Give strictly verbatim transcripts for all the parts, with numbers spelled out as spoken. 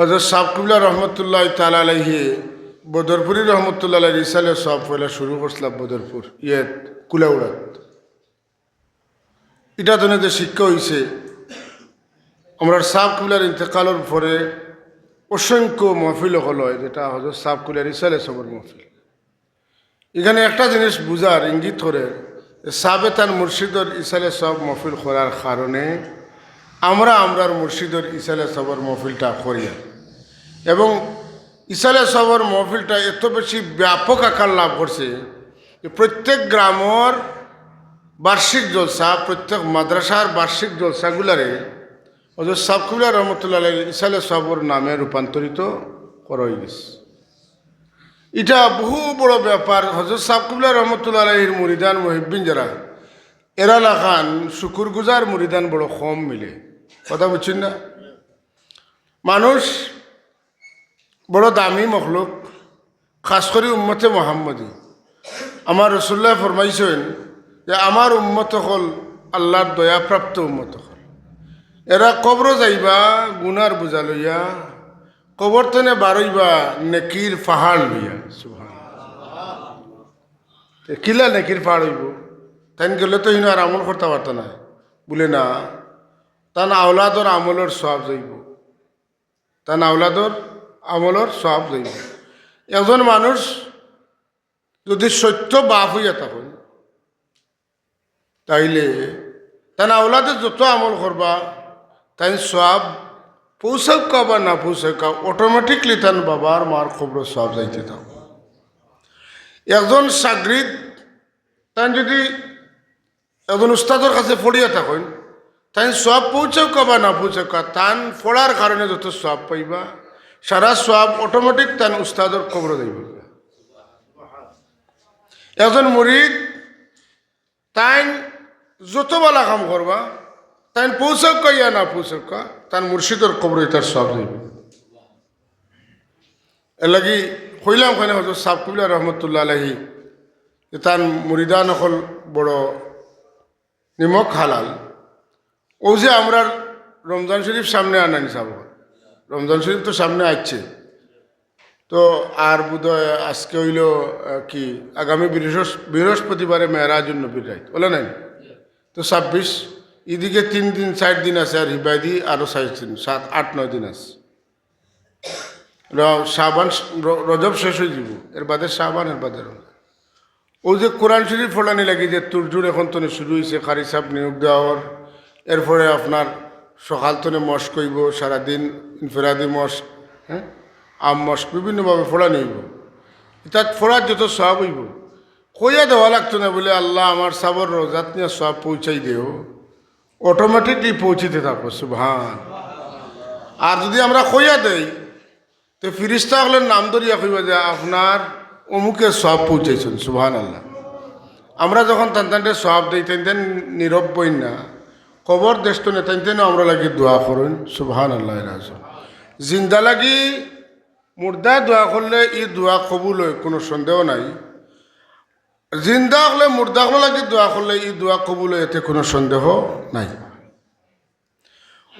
হজরত সাব কিবলা রহমতুল্লাহ তাআলা আলাইহি, বদরপুরি রহমতুল্লাহ আলাইহি ইসালে সওয়াব পয়লা শুরু করছিলা বদরপুর, ইয়ে, কুলাউড়াত। ইটা তনে যে শিক্ষা অইছে, আমরার সাব কিবলার ইন্তেকালর পরে অসংখ্য মহফিল অকল অয়, যেটা হজরত সাব কিবলার ইসালে সওয়াবর মহফিল। ইখানে একটা জিনিস বুঝার ইঙ্গিত করে যে সাবে তান মুর্শিদর ইসালে সওয়াব মহফিল করার কারণে আমরা আমরার মুর্শিদর ইসালে সওয়াবর মহফিলটা করিয়ার। এবং ইসালে সওয়াবর মহফিলটা এত বেশি ব্যাপক আকার লাভ করছে যে প্রত্যেক গ্রামর বার্ষিক জলসা, প্রত্যেক মাদ্রাসার বার্ষিক জলসাগুলারে হজরত সাব কিবলা রহমতুল্লাহ আলাইহির ইসালে সওয়াবর নামে রূপান্তরিত করা অইগেছে। ইটা বহু বড় ব্যাপার। হজরত সাব কিবলা রহমতুল্লাহ আলাইহির মুরিদান মুহিব্বিন যারা, এরা লাখান শুকুরগুজার মুরিদান বড় কম মিলে। কথা বুঝছইন না? মানুষ বড় দামি মখলুক, খাস করি উম্মতে মোহাম্মদী। আমার রসুল্লায় ফরমাইছইন যে আমার উম্মত অকল আল্লার দয়াপ্রাপ্ত উম্মত অকল। এরা কবরো যাইবা গুনার বুঝা লইয়া, কবর তনে বারইবা নেকির পাহাড় লইয়া। সুবহানাল্লাহ। তে কিলা নেকির পাহাড় অইবো? তাইন গেলে তো হিনো আর আমল করতা পারতা নায়। বুলে না, তান আওলাদর আমলর সওয়াব যাইবো, তান আওলাদর আমলর সওয়াব যাইবো। একজন মানুষ যদি সত্য বাপ অইয়া থাকইন, তাইলে তান আওলাদে যত আমল করবা, তাইন সওয়াব পৌঁছাউক্কা বা না পৌঁছাউক্কা, automatically তান বাবার মার কবরো সওয়াব যাইতে থাকবো। একজন ছাত্র, তাইন যদি একজন উস্তাদর কাছে পড়িয়া থাকইন, তাইন সওয়াব পৌঁছাউক্কা বা না পৌঁছাউক্কা, তান পড়ার কারণে যত সওয়াব পাইবা, সারা সওয়াব automatic তান উস্তাদর কবরো যাইবো। একজন মুরিদ, তাইন যত ভালা কাম করবা, তাইন পৌঁছাউক্কা ইয়া না পৌঁছাউক্কা, তান মুর্শিদর কবরো ইতার সওয়াব যাইবো। এরলাগি কইলাম কেনে হজরত সাব কিবলা রহমতুল্লাহ আলাইহি, যে তান মুরিদান অকল বড় নিমক হালাল। অউ যে আমরার রমজান শরীফ সামনে আনানি সাব, রমজান শরীফ তো সামনে আইছে, তো আর বোধহয় আজকে অইলো, আহ, কি, আগামী বৃহস্প-, বৃহস্পতিবারে মেরাজুন নবীর রাইত, অলা নায়? তো ছাব্বিশ, ইদিকে তিন দিন, চাইর দিন আছে, আর হিবায়দি আরো চাইর দিন, সাত, আট, নয় দিন আছে। র-, শাবান, র-, রজব শেষ অইযিবো, এর বাদে শাবান, এর বাদে রমজান। অউ যে কোরআন শরীফ পড়ানি লাগি যে তুড়জুড় এখন তনে শুরু অইছে, কারি সাব নিয়োগ দেওয়া অর, এরপরে আপনার সকাল তনে মশক অইবো, সারাদিন ইনফিরাদি মশক, হ্যাঁ, আম মশক, বিভিন্নভাবে পড়ানি অইবো। ইতাত পড়ার যত সওয়াব অইবো, কইয়া দেওয়া লাগতো না বুলে, "আল্লাহ, আমার সাবর রওজাত নিয়া সওয়াব পৌঁছাই দেও।" Automatically পৌঁছিতে থাকবো। সুবহান। আর যদি আমরা কইয়া দেই, তে ফিরিস্তা অকলর নাম ধরিয়া কইবা যে, "আপনার অমুকে সওয়াব পৌঁছাইছইন।" সুবহানাল্লাহ। আমরা যখন তান তানরে সওয়াব দেই, তাইন তাইন নীরব বইন না, কবর দেশ তনে তাইন তাইন আমরার লাগি দোয়া করইন। সুবহানাল্লাহ। জিন্দা লাগি মুর্দায় দোয়া করলে ই দোয়া কবুল অয়, কুনু সন্দেহ নাই। জিন্দা অকলে মুর্দা অকলর লাগি দোয়া করলে ই দোয়া কবুল অয়, এতে কুনু সন্দেহ নাই।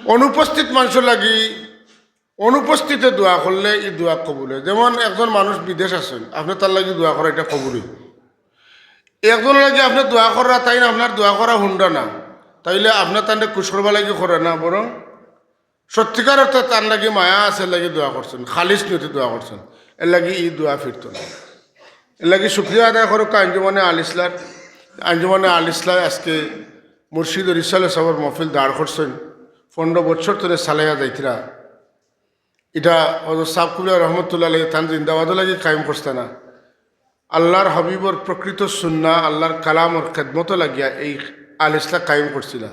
অনুপস্থিত মানষর লাগি অনুপস্থিতে দোয়া করলে ই দোয়া কবুল অয়। যেমন একজন মানুষ বিদেশ আছইন, আপনে তার লাগি দোয়া করা, ইটা কবুল অয়। একজনর লাগি আপনে দোয়া কররা, তাইন আপনার দোয়া করা হুনরা না, তাইলে আপনে তানরে খুশ করবার লাগি কররা না, বরং সত্যিকার অর্থে তার লাগি মায়া আছে, এর লাগি দোয়া করছইন, খালিস নিয়তে দোয়া করছইন, এর লাগি ই দোয়া ফিরতো না। এর লাগি শুকরিয়া আদায় করউক্কা আঞ্জুমানে আল ইসলাহর, আঞ্জুমানে আল ইসলাহ আজকে মুর্শিদর ইসালে সওয়াবর মহফিল দাঁড় করছইন, পনরো বছর ধরি চালাইয়া যাইতরা। ইটা হজরত সাব কিবলা রহমতুল্লাহ আলাইহি তান জিন্দাবাদর লাগি কায়েম করতা না, আল্লাহর হাবিবর প্রকৃত সুন্নাহ, আল্লাহর কালামর খেদমতো লাগিয়া এই আল ইসলাহ কায়েম করছিলা।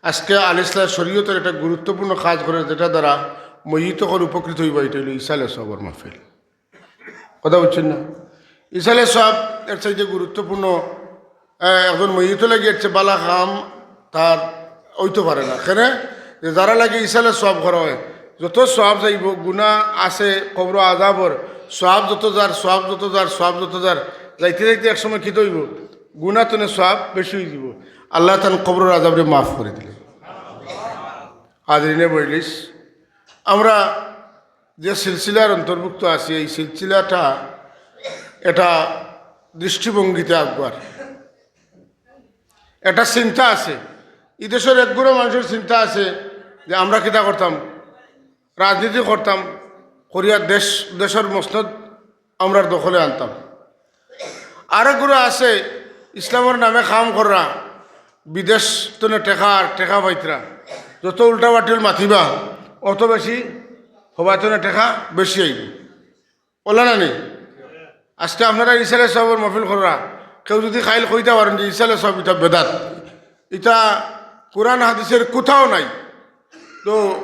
আজকে আল ইসলাহ শরীয়তর একটা গুরুত্বপূর্ণ কাজ করে, যেটা দ্বারা মইয়িত অকল উপকৃত অইবা, ইটা অইলো ইসালে সওয়াবর মাহফিল। কথা বুঝছইন না? ইসালে সওয়াব এর চাইতে গুরুত্বপূর্ণ, আহ, একজন মইয়িতর লাগি এর চেয়ে বালা কাম তার অইতো পারে না। কেনে? যে যারার লাগি ইসালে সওয়াব করা অয়, যত সওয়াব যাইবো, গুনা আছে, কবর আজাবর সওয়াব যত যার, সওয়াব যত যার, সওয়াব যত যার, যাইতে যাইতে এক সময় কিতা অইবো? গুনা তনে সওয়াব বেশি অইযিবো। আল্লাহ তান কবরর আজাবরে মাফ করি দিলে। হাজিরিনে মজলিস, আমরা যে সিলসিলার অন্তর্ভুক্ত আছি, এই সিলসিলাটা এটা দৃষ্টিভঙ্গিতে আগুয়ার একটা চিন্তা আছে। ই দেশর একগুলো মানুষর চিন্তা আছে যে আমরা কিতা করতাম, রাজনীতি করতাম, করিয়া দেশ, দেশর মসনদ আমরার দখলে আনতাম। আরেকগুলো আছে ইসলামর নামে কাম কররা, বিদেশ তনে টেকা আর টেকা পাইতরা, যত উল্টা বাটিল মাতিবা, অত বেশি হবায় তনে টেকা বেশি আইব। ওলা না নি? আজকে আপনারা ইসালে সবর মহফিল কররা, কেউ যদি খাইল কইতা পারেন যে ইসালে সব ইটা বেদাত, ইটা কোরআন হাদিসের কোথাও নাই, তো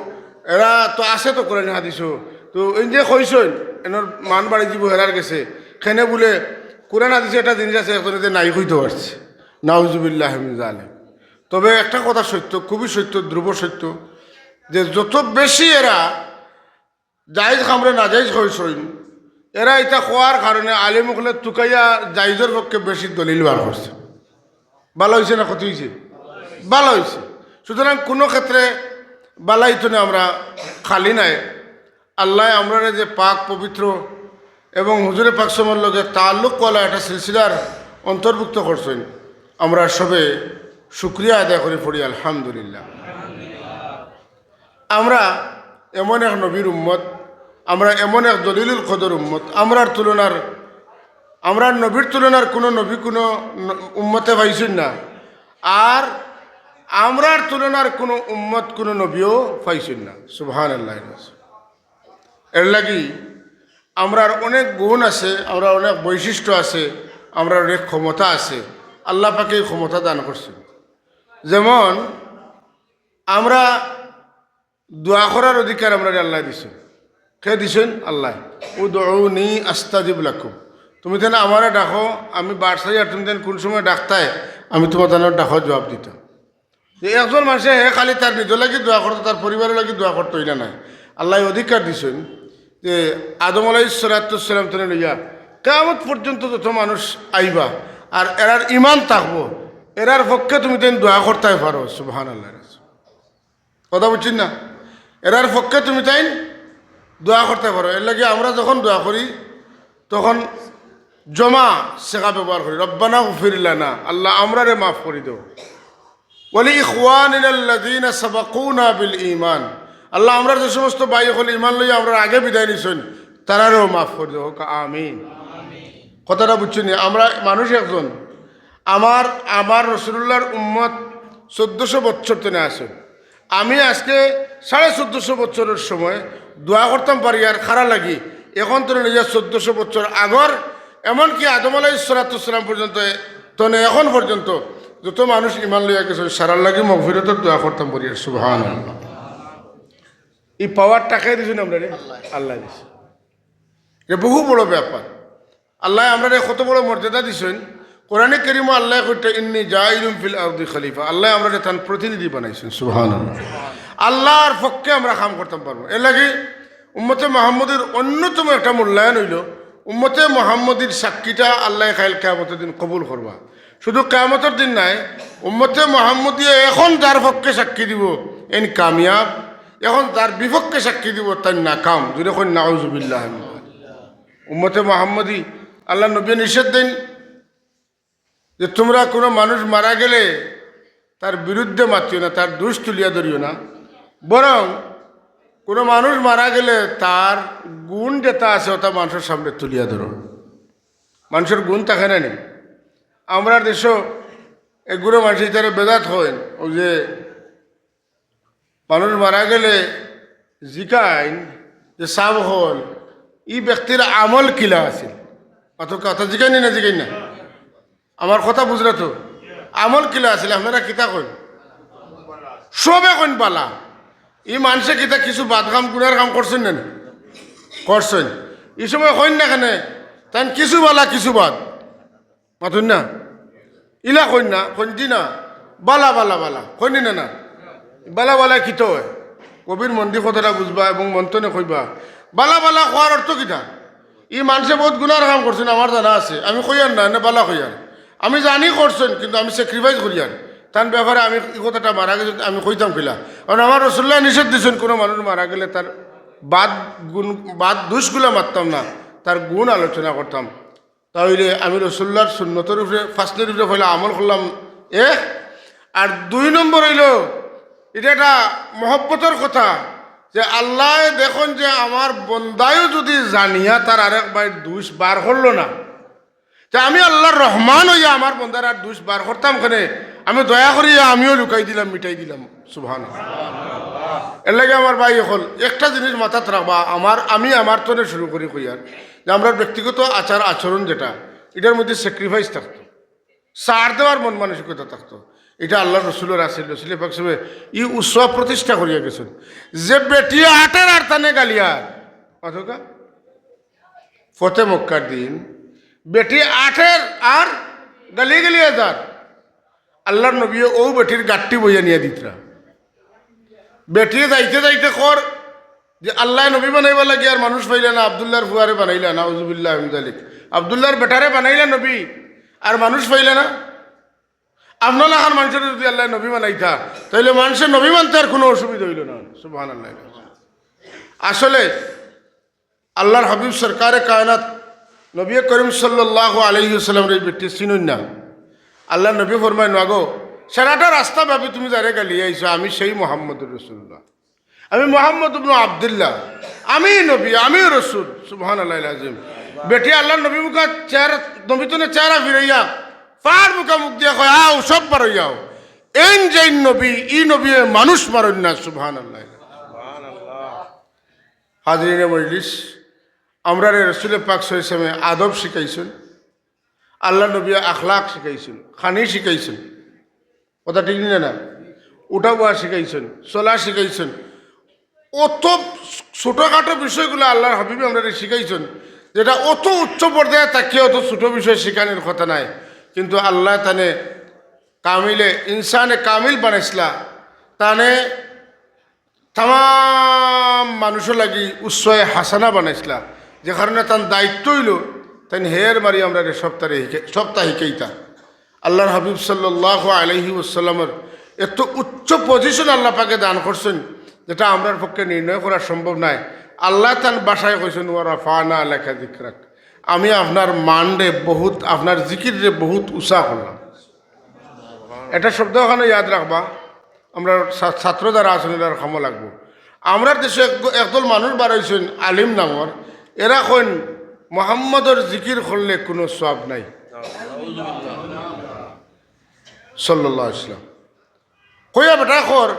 এরা তো আছে তো কোরআন হাদিসও, তো এই যে কইছইন এনর মান বাড়ি দিব হেরার গেছে, কেনে বুলে কোরআন হাদিসে একটা জিনিস আছে, একজনে যে নাই কইতে পারছে, নাউজুবিল্লাহ মিন জালিক। তবে একটা কথা সত্য, খুবই সত্য, ধ্রুব সত্য, যে যত বেশি এরা জায়েজ কামরে নাজায়েজ কইছইন, এরা ইটা কওয়ার কারণে আলিম অকলে তুকাইয়া জায়েজর পক্ষে বেশি দলিল বার করছে। ভালা অইছে না ক্ষতি অইছে? ভালা অইছে। সুতরাং কোনো ক্ষেত্রে ভালা ইতনে আমরা খালি নাই। আল্লায় আমরারে যে পাক পবিত্র এবং হুজুরে পাক সমর লগে তাল্লুকওয়ালা একটা সিলসিলার অন্তর্ভুক্ত করছইন, আমরা সবে শুকরিয়া আদায় করি পড়ি আলহামদুলিল্লাহ। আমরা এমন এক নবীর উম্মত, আমরা এমন এক জলিলুল কদর উম্মত, আমরার তুলনার, আমরার নবীর তুলনার কোনো নবী কোনো ন-, উম্মতে পাইছইন না, আর আমরার তুলনার কোনো উম্মত কোনো নবীও পাইছইন না। সুবহানাল্লাহ। এর লাগি আমরার অনেক গুণ আছে, আমরার অনেক বৈশিষ্ট্য আছে, আমরার অনেক ক্ষমতা আছে। আল্লাহ পাকে এই ক্ষমতা দান করছইন। যেমন আমরা দোয়া করার অধিকার আমরারে আল্লায় দিছইন। কে দিছইন? আল্লায়। উদউনি আস্তাজিব লাকুম। তুমি তাইন আমারে ডাকো, আমি বারসাই আর তুমি তাইন কোন সময় ডাকতায়, আমি তুমার তানর ডাকো জবাব দিতাম। যে একজন মানষে হে খালি তার নিজর লাগি দোয়া করতো, তার পরিবারর লাগি দোয়া করতো, ইলা নায়। আল্লায় অধিকার দিছইন যে আদম আলাইহিস সালাতু ওয়াস সালাম তনে লইয়া কিয়ামত পর্যন্ত যত মানুষ আইবা আর এরার ইমান থাকবো, এরার পক্ষে তুমি তাইন দোয়া করতায় পারো। সুবহানাল্লাহ। কথা বুঝছইন না? এরার পক্ষে তুমি তাইন দোয়া করতায় পারো। এর লাগি আমরা যখন দোয়া করি, তখন জমা সিগা ব্যবহার করি, রব্বানা গফির লানা, আল্লাহ, আমরারে মাফ করি দেও। ওয়ালি ইখওয়ানিনাল্লাযীনা সাবাকুনা বিল ঈমান, আল্লাহ, আমরার যে সমস্ত ভাই অকল ইমান লইয়া আমরার আগে বিদায় নিছইন, তারারেও মাফ করি দেও। কউক্কা আমিন। কথাটা বুঝছইন নি? আমরা মানুষ একজন, আমার, আমার রাসূলুল্লাহর উম্মত চৌদ্দশো বছর তনে আছে। আমি আজকে সাড়ে চৌদ্দশো বছরর সময় দোয়া করতাম পারিয়ার কারার লাগি, এখন তনে লইয়া চৌদ্দশো বছর আগর, এমনকি আদম আলাইহিস সালাতু ওয়াস সালাম পর্যন্ত, তনে এখন পর্যন্ত যত মানুষ ইমান লইয়া গেছে, সারার লাগি মাগফিরাতর দোয়া করতাম পারিয়ার। সুবহানাল্লাহ। এই পাওয়ারটা কে দিছইন আমরারে? আল্লায় দিছইন। ইটা বহু বড় ব্যাপার। আল্লায় আমরারে কত বড় মর্যাদা দিছইন। কোরআনে কারীমো আল্লায় কইতা, "ইন্নী জাইলুন ফিল আরদি খলিফা।" আল্লায় আমরারে তান প্রতিনিধি বানাইছইন। সুবহানাল্লাহ। আল্লাহর পক্ষে আমরা কাম করতাম পারবো। এর লাগি উম্মতে মুহাম্মদীর অন্যতম একটা মূল্যায়ন অইলো, উম্মতে মুহাম্মদীর সাক্ষীটা আল্লায় কাইল কিয়ামতর দিন কবুল করবা। শুধু কিয়ামতর দিন নায়, উম্মতে মুহাম্মদীয়ে এখন যার পক্ষে সাক্ষী দিবো, এইন কামিয়াব, এখন যার বিপক্ষে সাক্ষী দিবো, তাইন নাকাম। জোরে কইন, নাউজুবিল্লাহ। উম্মতে মুহাম্মদী, আল্লাহর নবীয়ে নিষেধ দেইন যে, "তুমরা কোনো মানুষ মারা গেলে তার বিরুদ্ধে মাতিও না, তার দোষ তুলিয়া ধরিও না, বরং কোনো মানুষ মারা গেলে তার গুণ যেটা আছে, ওটা মানুষর সামনে তুলিয়া ধরো।" মানুষর গুণ থাকে না নি? আমরার দেশো এগুলো মানুষ ইতারে বেদাত কইন, ওই যে মানুষ মারা গেলে জিকাইন যে, "সাব অকল, ই ব্যক্তির আমল কিলা আছিল?" অত কথা জিকাইন নি না, জিকাইন না? আমার কথা বুঝরা তো? আমল কিলা আছিল? আপনারা কিতা কইন? সবে কইন বালা। ই মানষে কিতা কিছু বাদ কাম, গুনার কাম করছইন না নি? করছইন। ই সময় কইন না কেনে? তাইন কিছু বালা, কিছু বাদ। মাতইন না? ইলা কইন না, কইন জি না, বালা, বালা, বালা, কইন নি না, না? বালা, বালা কিতা অয়? গভীর মন দি কথাটা বুঝবা এবং মন থনে কইবা। বালা, বালা কওয়ার অর্থ কিতা? ই মানষে বহুত গুনার কাম করছইন, আমার জানা আছে, আমি কইয়ার না, এনে বালা কইয়ার। আমি জানি করছইন, কিন্তু আমি sacrifice করিয়ার। তান ব্যাপারে আমি ই কথাটা মারা গেছে, আমি কইতাম কিলা? কারণ আমার রাসূলুল্লায় নিষেধ দিছইন, কোনো মানুষ মারা গেলে তার বাদ গুণ, বাদ দোষগুলা মারতাম না, তার গুণ আলোচনা করতাম। তাইলে আমি রসুল্লাহর সুন্নতর উপরে, ফাসলের উপরে পয়লা আমল করলাম, এক। আর দুই নম্বর অইলো, ইটা একটা মহব্বতর কথা, যে আল্লায় দেখইন যে আমার বন্দায়ও যুদি জানিয়া তার আরেক ভাইর দোষ বার করলো না, তে আমি আল্লাহর রহমান অইয়া আমার বন্দার আর দোষ বার করতাম কেনে? আমি দয়া করিয়া আমিও লুকাই দিলাম, মিটাই দিলাম। সুবহানাল্লাহ। এরলাগি আমার ভাই অকল, একটা জিনিস মাথাত রাখবা, আমার, আমি আমার তনে শুরু করি কইয়ার, যে আমরার ব্যক্তিগত আচার আচরণ যেটা, ইটার মধ্যে sacrifice থাকতো, ছাড় দেওয়ার মন মানসিকতা থাকতো। ইটা আল্লাহর রসুলর আছিল, রসুলে পাক সাহেবে ই উসওয়া প্রতিষ্ঠা করিয়া গেছইন। যে বেটি আটের আর তানে গালিয়ার, অথকা ফতে মক্কার দিন বেটি আটের আর গালিয়া গালিয়া যার। আল্লাহর নবীয়ে অউ বেটির গাট্টি বইয়া নিয়া দিতরা। বেটিয়ে যাইতে যাইতে কর যে আল্লায় নবী বানাইবার লাগি আর মানুষ পাইলা না, আব্দুল্লাহর ফুয়ারে বানাইলা, নাউজুবিল্লাহ মিন জালিক। আব্দুল্লাহর বেটারে বানাইলা নবী, আর মানুষ পাইলা না। আপনার লাখান মানষরে যুদি আল্লায় নবী বানাইতা, তাইলে মানষে নবী মানতে আর কুনু অসুবিধা অইলো না। সুবহানাল্লাহ। আসলে আল্লাহর হাবিব সরকারে কায়নাত নবী করিম সাল্লাল্লাহু আলাইহি ওয়াসাল্লামর ই বেটি চিনইন না। আল্লাহর নবী ফরমাইন, "ওগো, সারাটা রাস্তা ব্যাপী তুমি যারে গালিয়া আইছো, আমি সেই মুহাম্মদুর রাসূলুল্লাহ, আমি মুহাম্মদ ইবনু আব্দুল্লাহ, আমি নবী, আমি রসুল।" সুবহানাল্লাহিল আজিম। বেটি আল্লাহর নবী মুখা চেহারা, নবী তনে চেহারা ফিরাইয়া, ফার মুখা মুখ দিয়া কয়, "আও, সব বারইয়া আও।" এইন যেইন নবী, ই নবীয়ে মানুষ মারইন না। সুবহানাল্লাহ। হাজিরিনে মজলিস, আমরারে রসুলে পাক সাল্লাল্লাহু আলাইহি ওয়াসাল্লামে আদব শিখাইছইন, আল্লাহর নবীয়ে আখলাক শিখাইছইন, খানি শিখাইছইন, কথা ঠিক নি না? উঠা বওয়া শিখাইছইন, চলা শিখাইছইন। অত ছোটখাটো বিষয়গুলা আল্লাহর হাবিবে আমরারে শিখাইছইন, যেটা অত উচ্চ পর্যায়ে থাকিয়া অত ছোট বিষয় শিখানির কথা নায়। কিন্তু আল্লায় তানে কামিলে, ইনসানে কামিল বানাইছলা, তানে তামাম মানুষর লাগি উসওয়ায়ে হাসানা বানাইছলা, যে কারণে তান দায়িত্ব অইলো তাইন হের মারি আমরারে সবতারে হিকে-, সবতা হিকাইতা। আল্লাহর হাবিব সাল্লাল্লাহু আলাইহি ওয়াসাল্লামর এত উচ্চ position আল্লাহ পাকে দান করছইন, যেটা আমরার পক্ষে নির্ণয় করা সম্ভব নায়। আল্লায় তান ভাষায় কইছইন, "ওয়া রাফা'না লাকা যিকরাক", আমি আপনার মানরে বহুত, আপনার জিকিররে বহুত উচা করলাম। এটা শব্দ অখানো ইয়াদ রাখবা, আমরার ছা-, ছাত্র যারা আছইন, এরার কামো লাগবো। আমরার দেশো এক-, একদল মানুষ বার অইছইন, আলিম নামর, এরা কইন, "মোহাম্মদর জিকির করলে কুনু সওয়াব নাই।" সাল্লাল্লাহু আলাইহি ওয়াসাল্লাম। কইয়া বেটা কর,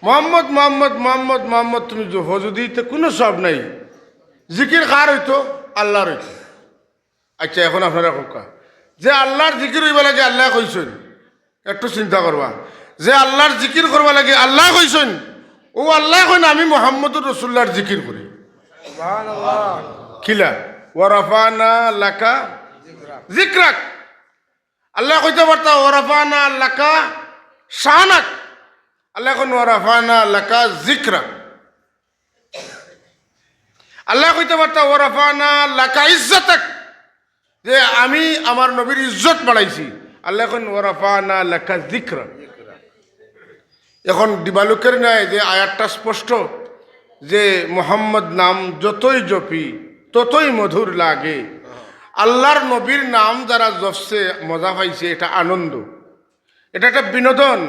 "মোহাম্মদ, মোহাম্মদ, মোহাম্মদ, মোহাম্মদ তুমি জপো যুদি, তে কুনু সওয়াব নাই।" জিকির কার অইতো? আল্লাহর অইতো। আচ্ছা, এখন আপনারা কউক্কা, যে আল্লাহর জিকির অইবার লাগি আল্লায় কইছইন, একটু চিন্তা করবা, যে আল্লাহর জিকির করবার লাগি আল্লায় কইছইন, অউ আল্লায় কইন, "আমি মুহাম্মদুর রাসূলুল্লাহর জিকির করি।" কিলা? "ওয়া রাফা'না লাকা যিকরাক।" আল্লায় কইতা পারতা, "ওয়া রাফা'না লাকা শানাক।" আল্লায় কইন, "ওয়া রাফা'না লাকা যিকরাক।" আল্লায় কইতা পারতা, "ওয়া রাফা'না লাকা ইজ্জাতাক", যে আমি আমার নবীর ইজ্জত বাড়াইছি। আল্লায় কইন, "ওয়া রাফা'না লাকা যিকরাক।" এখন দিবালকের ন্যায় যে আয়াতটা স্পষ্ট, যে মোহাম্মদ নাম যতই জপি ততই মধুর লাগে। আল্লাহর নবীর নাম যারা জপছে, মজা পাইছে, এটা আনন্দ। এটা একটা বিনোদন।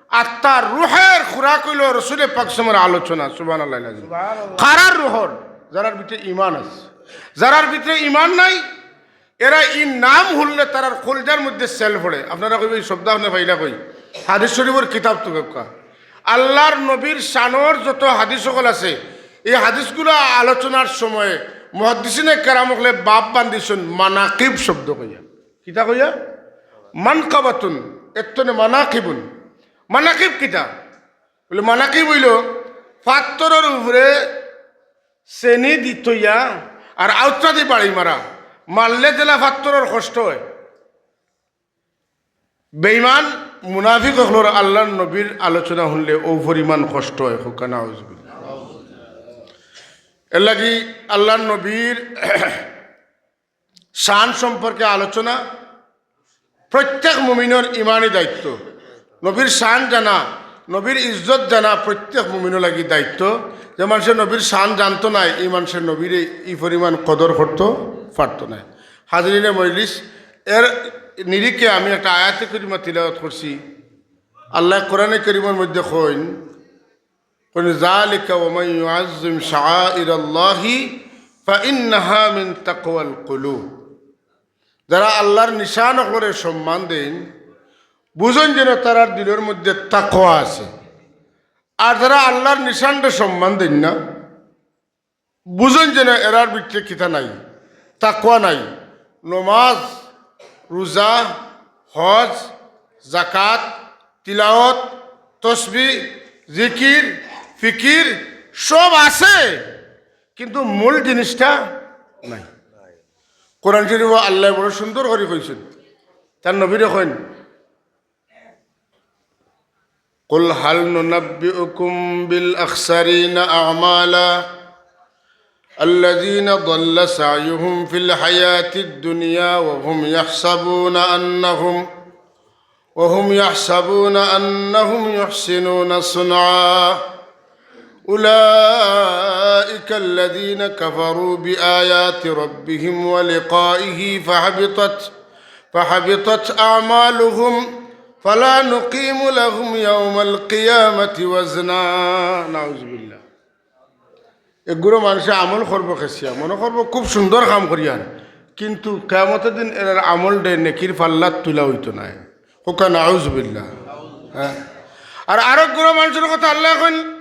আত্মার রুহের খোরাক অইলো রসুলে পাক সাল্লাল্লাহু আলাইহি ওয়াসাল্লামর আলোচনা। সুবহানাল্লাহ। কারার রুহর? যারার ভিতরে ইমান আছে। যারার ভিতরে ইমান নাই, এরা ই নাম হুনলে তারার কলজার মধ্যে সেল পড়ে। আপনারা কইবা, "ই শব্দ আপনে পাইলা কই?" হাদিস শরীফর কিতাব তো বেবকা। আল্লাহর নবীর শানর যত হাদিস অকল আছে, ই হাদিসগুলা আলোচনার সময় মুহাদ্দিসিনে কেরাম অকলে বাব বান্ধিছইন মানাকিব শব্দ কইয়া। কিতা কইয়া? মানকাবাতুন, এর তনে মানাকিবুন। মানাকিব কিতা? বলে, মানাকিব অইলো পাত্থরর উপরে চেনি দি থইয়া আর আউতরা দি বাড়ি মারা। মারলে যেলা পাত্থরর কষ্ট অয়, বেইমান মুনাফিক অকলর আল্লাহর নবীর আলোচনা হুনলে অউ পরিমাণ কষ্ট অয়। কউক্কা নাউজুবিল্লাহ। এরলাগি আল্লাহর নবীর শান সম্পর্কে আলোচনা প্রত্যেক মুমিনর ইমানি দায়িত্ব। নবীর শান জানা, নবীর ইজ্জত জানা প্রত্যেক মুমিনর লাগি দায়িত্ব। যে মানষে নবীর শান জানতো নায়, ই মানষে নবীরে ই পরিমাণ কদর করতো পারতো নায়। হাজিরিনে মজলিস, এর নিরিখে আমি একটা আয়াতে করিমা তিলাওয়াত করছি। আল্লায় কোরআনে করিমর মধ্যে কইন, কইন, "যালিকা ওয়া মান ইউআজ্জিম শাআইরাল্লাহি ফাইন্নাহা মিন তাকওয়াল কুলুব।" যারা আল্লাহর নিশান অকলরে সম্মান দেইন, বুঝইন যেন তারার দিলর মধ্যে তাকওয়া আছে। আর যারা আল্লাহর নিশানরে সম্মান দেইন না, বুঝইন যেন এরার ভিতরে কিতা নাই, তাকওয়া নাই। নমাজ, রোজা, হজ, যাকাত, তিলাওয়াত, তসবিহ, জিকির, ফিকির সব আছে, কিন্তু মূল জিনিসটা নাই। কোরআন শরীফো আল্লায় বড় সুন্দর করি কইছইন, তার নবীরে কইন, "কুল হাল নুনাব্বিউকুম বিল আখসারিনা আমালা, আল্লাযিনা দাল্লা সাইয়ুহুম ফিল হায়াতিদ দুনিয়া ওয়া হুম ইয়াহসাবুনা আন্নাহুম, ওয়া হুম ইয়াহসাবুনা আন্নাহুম ইউহসিনুনা সুনআ।" أولئك الذين كفروا بآيات ربهم ولقائه فحبطت، فحبطت أعمالهم فلا نقيم لهم يوم القيامة وزنا। নাউজুবিল্লাহ। এগুলো মানুষে আমল করবো খেসিয়া, মনে করবো খুব সুন্দর কাম করিয়ার, কিন্তু কিয়ামতর দিন এরার আমলরে নেকির পাল্লাত তুলা অইতো নায়। কউক্কা নাউজুবিল্লাহ। হ্যাঁ। আর আরো গুলো মানুষর কথা আল্লায় কইন,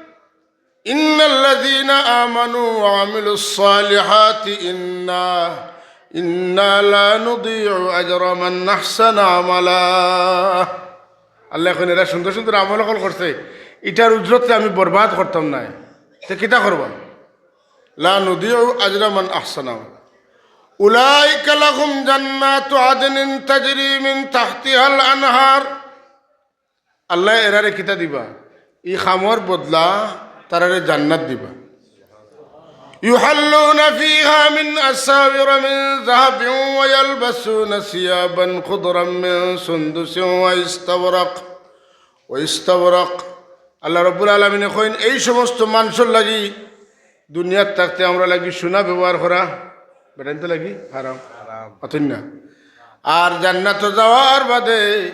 ইন্নাল্লাযীনা আমানু ওয়া আমিলুস সালিহাতি ইন্না, ইন্না লা নুদিউ আজরা মান আহসানা আমালা। আল্লায় কইন, এরা সুন্দর সুন্দর আমল অকল করছে, ইটার উজরতরে আমি বরবাদ করতাম নায়। তে কিতা করবা? লা নুদিউ আজরা মান আহসানা আমালা। উলাইকা লাহুম জান্নাতু আদনিন তাজরি মিন তাহতিহাল আনহার। আল্লায় এরারে কিতা দিবা? ই কামর বদলা তারারে জান্নাত দিবা। ইউহাল্লুনা ফিহা মিন আসাওিরা মিন যাহাবিন ওয়া ইয়ালবাসুনা সিয়াবান খুদরাম মিন সুন্দুসিন ওয়া ইস্তাবরাক, ওয়া ইস্তাবরাক। আল্লাহ রাব্বুল আলামিনে কইন, এই সমস্ত মানুষর লাগি দুনিয়াত থাকতে আমরার লাগি সোনা ব্যবহার করা, বেটাইনতর লাগি হারাম। হারাম। অতএব না। আর জান্নাতো যাওয়ার বাদে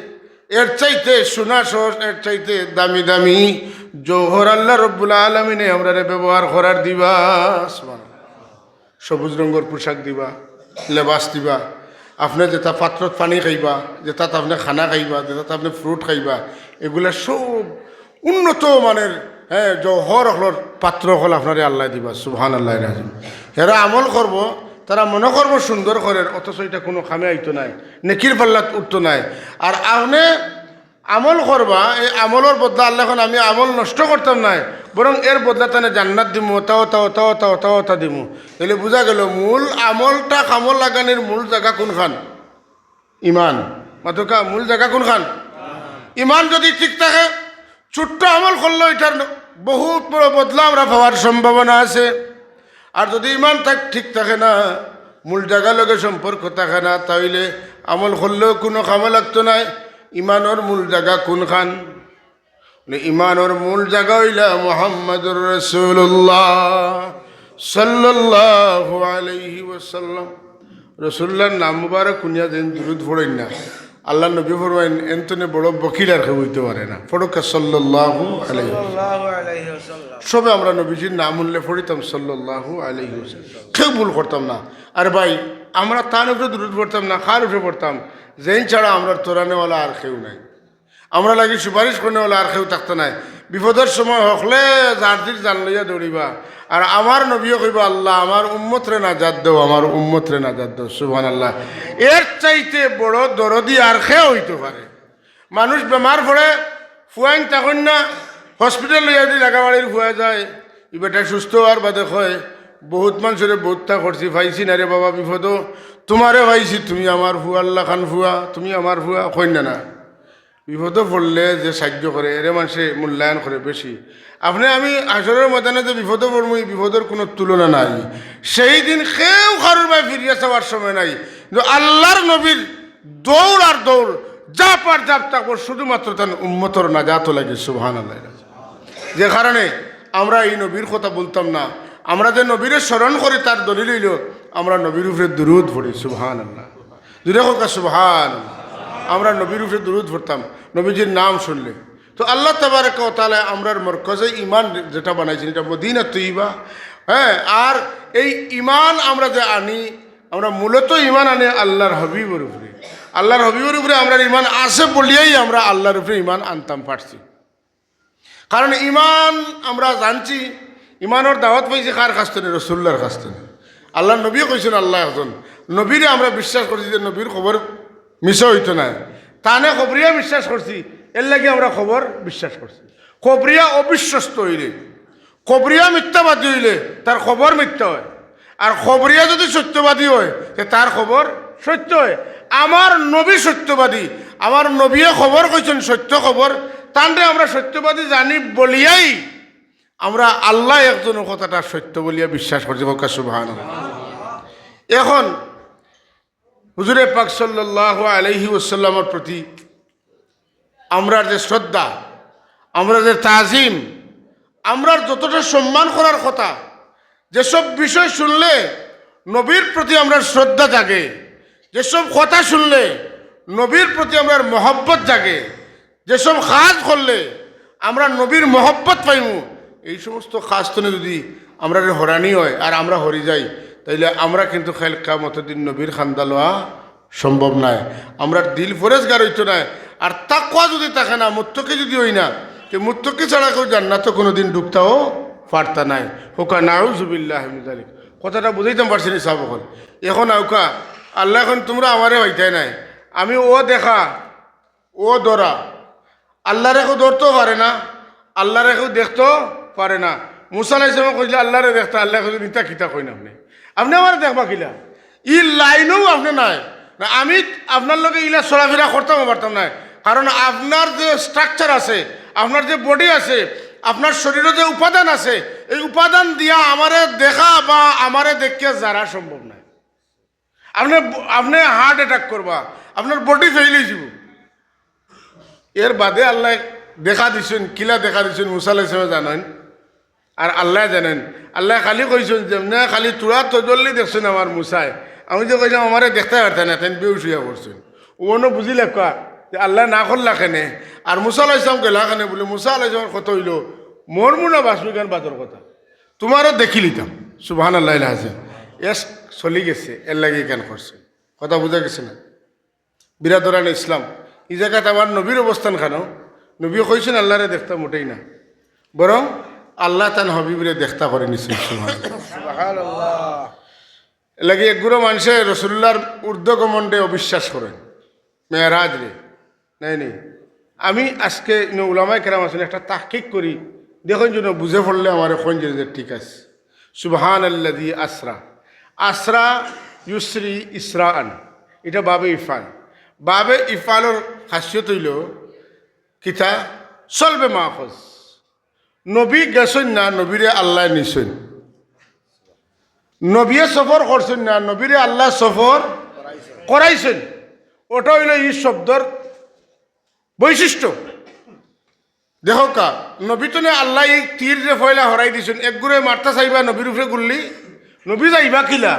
এর চাইতে সোনা সহ, এর চাইতে দামি দামি জওহর আল্লাহ রাব্বুল আলামিনে আমরারে ব্যবহার করার দিবা। সুবহানাল্লাহ। সবুজ রঙর পোশাক দিবা, লেবাস দিবা, আপনে যেটা পাত্রত পানি খাইবা, যেটাত আপনে খানা খাইবা, যেটাত আপনে ফ্রুট খাইবা, এগুলা সব উন্নত মানের, হ্যাঁ, জওহর অকলর পাত্র অকল আপনারে আল্লায় দিবা। সুবহানাল্লাহিল আজিম। এরা আমল করবো, তারা মনে করবো সুন্দর করের, অথচ ইটা কুনু কামে আইতো নায়, নেকির পাল্লাত উঠতো নায়। আর আপনে আমল করবা, এই আমলর বদলা আল্লায় কইন আমি আমল নষ্ট করতাম নায়, বরং এর বদলা তানে জান্নাত দিমু, অতা অতা অতা অতা অতা অতা দিমু। তাইলে বুঝা গেল মূল আমলটা কামো লাগানির মূল জাগা কুনখান? ইমান। মাতউক্কা, মূল জাগা কুনখান? ইমান যদি ঠিক থাকে, ছোট্ট আমল করলেও ইটার বহুত বড় বদলা আমরা পাওয়ার সম্ভাবনা আছে। আর যদি ইমান থাক-, ঠিক থাকে না, মূল জাগার লগে সম্পর্ক থাকে না, তাইলে আমল করলেও কুনু কামো লাগতো নায়। ইমানর মূল জাগা কুনখান? বলে, ইমানর মূল জাগা অইলা মুহাম্মাদুর রাসূলুল্লাহ সাল্লাল্লাহু আলাইহি ওয়াসাল্লাম। রাসূলুল্লাহর নাম মুবারক হুনিয়া যেইন দুরুদ পড়ইন না, আল্লাহর নবী ফরমাইন, "এন তনে বড় বখিল আর কেউ অইতো পারে না।" পড়উক্কা সাল্লাল্লাহু আলাইহি ওয়াসাল্লাম। সাল্লাল্লাহু আলাইহি ওয়াসাল্লাম। সবে আমরা নবীজির নাম হুনলে পড়িতাম সাল্লাল্লাহু আলাইহি ওয়াসাল্লাম। কেউ ভুল করতাম না। আর ভাই, আমরা তান উপরে দুরুদ পড়তাম না, কার উপরে পড়তাম? যেইন ছাড়া আমরার তরানেওয়ালা আর কেউ নাই। আমরার লাগি সুপারিশ করনেওয়ালা আর কেউ থাকতো নায়। বিপদর সময় হকলে যার জির জান লইয়া দৌড়িবা। আর আমার নবীয়ে কইবা, "আল্লাহ, আমার উম্মতরে নাজাত দেও, আমার উম্মতরে নাজাত দেও।" সুবহানাল্লাহ। এর চাইতে বড় দরদি আর কে অইতো পারে? মানুষ বেমার পড়ে, ফুয়াইন থাকইন না, হসপিটাল লইয়া দি লাগাবাড়ির ফুয়া যায়। ই বেটা সুস্থ অওয়ার বাদে কয়, "বহুত মানষরে বহুততা করছি, পাইছি না রে বাবা বিপদো, তুমারে পাইছি, তুমি আমার ফুয়ার লাখান ফুয়া, তুমি আমার ফুয়া", কইন না না? বিপদো পড়লে যে সাইয্য করে, এরে মানষে মূল্যায়ন করে বেশি। আপনে আমি হাশরর ময়দানে যে বিপদো পড়মু, ই বিপদর কুনু তুলনা নাই। সেই দিন কেউ কারুর বায় ফিরিয়া চাওয়ার সময় নাই। কিন্তু আল্লাহর নবীর দৌড় আর দৌড়, যা পার যা থাকবো শুধুমাত্র তান উম্মতর নাজাত লাগি। সুবহানাল্লাহ। যে কারণে আমরা এই নবীর কথা ভুলতাম না। আমরা যে নবীরে স্মরণ করি, তার দলিল অইলো আমরা নবীর উপরে দুরূদ পড়ি। সুবহানাল্লাহ। জোরে কউক্কা সুবহানাল্লাহ। আমরা নবীর উপরে দুরূদ পড়তাম নবীজির নাম শুনলে। তো আল্লাহ তাবারাকা ওয়া তাআলা আমরার মরকজে ঈমান যেটা বানাইছইন, এটা মদিনা তৈয়বা। হ্যাঁ, আর এই ঈমান আমরা যে আনি, আমরা মূলত ঈমান আনি আল্লাহর হাবিবর উপরে। আল্লাহর হাবিবর উপরে আমরার ঈমান আছে বলিয়াই আমরা আল্লাহর উপরে ঈমান আনতাম পারছি। কারণ ঈমান আমরা জানছি, ঈমানর দাওয়াত পাইছি কার কাছ থনে? রাসূলুল্লাহর কাছ থনে। আল্লাহর নবীয়ে কইছইন আল্লাহ একজন। নবীরে আমরা বিশ্বাস করছি যে নবীর খবর মিছা অইতো নায়। তানে খবরিয়া বিশ্বাস করছি, এরলাগি আমরা খবর বিশ্বাস করছি। খবরিয়া অবিশ্বস্ত অইলে, খবরিয়া মিথ্যাবাদী অইলে তার খবর মিথ্যা অয়। আর খবরিয়া যদি সত্যবাদী অয়, তে তার খবর সত্য অয়। আমার নবী সত্যবাদী, আমার নবীয়ে খবর কইছইন সত্য খবর, তানরে আমরা সত্যবাদী জানি বলিয়াই আমরা আল্লাহ একজনর কথাটা সত্য বলিয়া বিশ্বাস করছি। কউক্কা সুবহানাল্লাহ। এখন হুজুরে পাক সাল্লাল্লাহু আলাইহি ওয়াসাল্লামর প্রতি আমরার যে শ্রদ্ধা, আমরার যে তাজিম, আমরার যতটা সম্মান করার কথা, যেসব বিষয় শুনলে নবীর প্রতি আমরার শ্রদ্ধা জাগে, যেসব কথা শুনলে নবীর প্রতি আমরার মহব্বত জাগে, যেসব কাজ করলে আমরা নবীর মহব্বত পাইমু, এই সমস্ত কাজ থনে যদি আমরারে হরানি অয় আর আমরা হরি যাই, তাইলে আমরা কিন্তু কাইল কিয়ামতর দিন নবীর কান্দা লওয়া সম্ভব নায়। আমরার দিল পরেজগার অইতো নায়। আর তাকওয়া যদি থাকে না, মুত্তাকি যদি অই না, তে মুত্তাকি ছাড়া কেউ জান্নাতো কুনুদিন ঢুকতাও পারতা নায়। কউক্কা নাউজুবিল্লাহি মিন যালিক। কথাটা বুঝাইতাম পারছি নি সাব অকল? এখন আউক্কা, আল্লায় কইন তুমরা আমারে পাইতায় নায়, আমি অউ দেখা, অউ ধরা। আল্লারে কেউ ধরতেও পারে না, আল্লারে কেউ দেখতেও পারে না। মুসা আলাইহিস সালামে কইছলা আল্লারে দেখতা, আল্লায় কইছইন ইতা কিতা কইন আপনে? আপনে আমারে দেখবা কিলা? ই লাইনও আপনে নায়। না, আমি আপনার লগে ইলা চলাফিরা করতামও পারতাম নায়। কারণ আপনার যে structure আছে, আপনার যে body আছে, আপনার শরীরো যে উপাদান আছে, এই উপাদান দিয়া আমারে দেখা বা আমারে দেখিয়া যারা সম্ভব নায়। আপনে, আপনে heart attack করবা, আপনার body fail অইযিবো। এর বাদে আল্লায় দেখা দিছইন, কিলা দেখা দিছইন মুসা আলাইহিস সালামে জানইন, আর আল্লায় জানইন। আল্লায় খালি কইছইন যেমনে খালি থুড়া তজল্লি দেখছইন আমার মুসায়, আমি যে কইলাম আমারে দেখতায় পারতা নায়, তাইন বেহুশ অইয়া পড়ছইন। অনো বুঝিলাউক্কা যে আল্লায় না করলা কেনে, আর মুসা আলাইহিস সালাম গেলা কেনে। বুলে মুসা আলাইহিস সালামর কথা অইলো, মরমু না বাচমু ইখান বাদর কথা, তুমারে দেখিলিতাম। সুবহানাল্লাহিল আজিম। এশ চলি গেছে, এরলাগি ইখান করছে। কথা বুঝা গেছে না? বিরাদরানে ইসলাম, ই জাগাত আমার নবীর অবস্থান খানো, নবীয়ে কইছইন আল্লারে দেখতা মোটেই না, বরং আল্লায় তান হাবিবরে দেখতা করি নিছইন। সুবহানাল্লাহ। সুবহানাল্লাহ। এরলাগি একগুলো মানষে রাসূলুল্লাহর ঊর্ধ্বগমনরে অবিশ্বাস করইন, মেরাজরে। নায় নি? আমি আজকে ইনো উলামায়ে কেরাম আছইন, একটা তাহকিক করি, দেখইন যেন বুঝে পড়লে আমারে কইন যেন যে ঠিক আছে। সুবহানাল্লাযী আসরা, আসরা ইউসরি ইসরাআন, ইটা বাবে ইফআল। বাবে ইফআলর খাসিয়ত অইলো কিতা? সলবে মাখুজ। নবী গেছইন না, নবীরে আল্লায় নিছইন। নবীয়ে সফর করছইন না, নবীরে আল্লায় সফর করাইছইন। ওটা অইলো ই শব্দর বৈশিষ্ট্য। দেখউক্কা, নবী তনে আল্লায় ই তীর যে পয়লা হরাই দিছইন, একগুরে মারতা চাইবা নবীর উপরে গুল্লি, নবী যাইবা কিলা?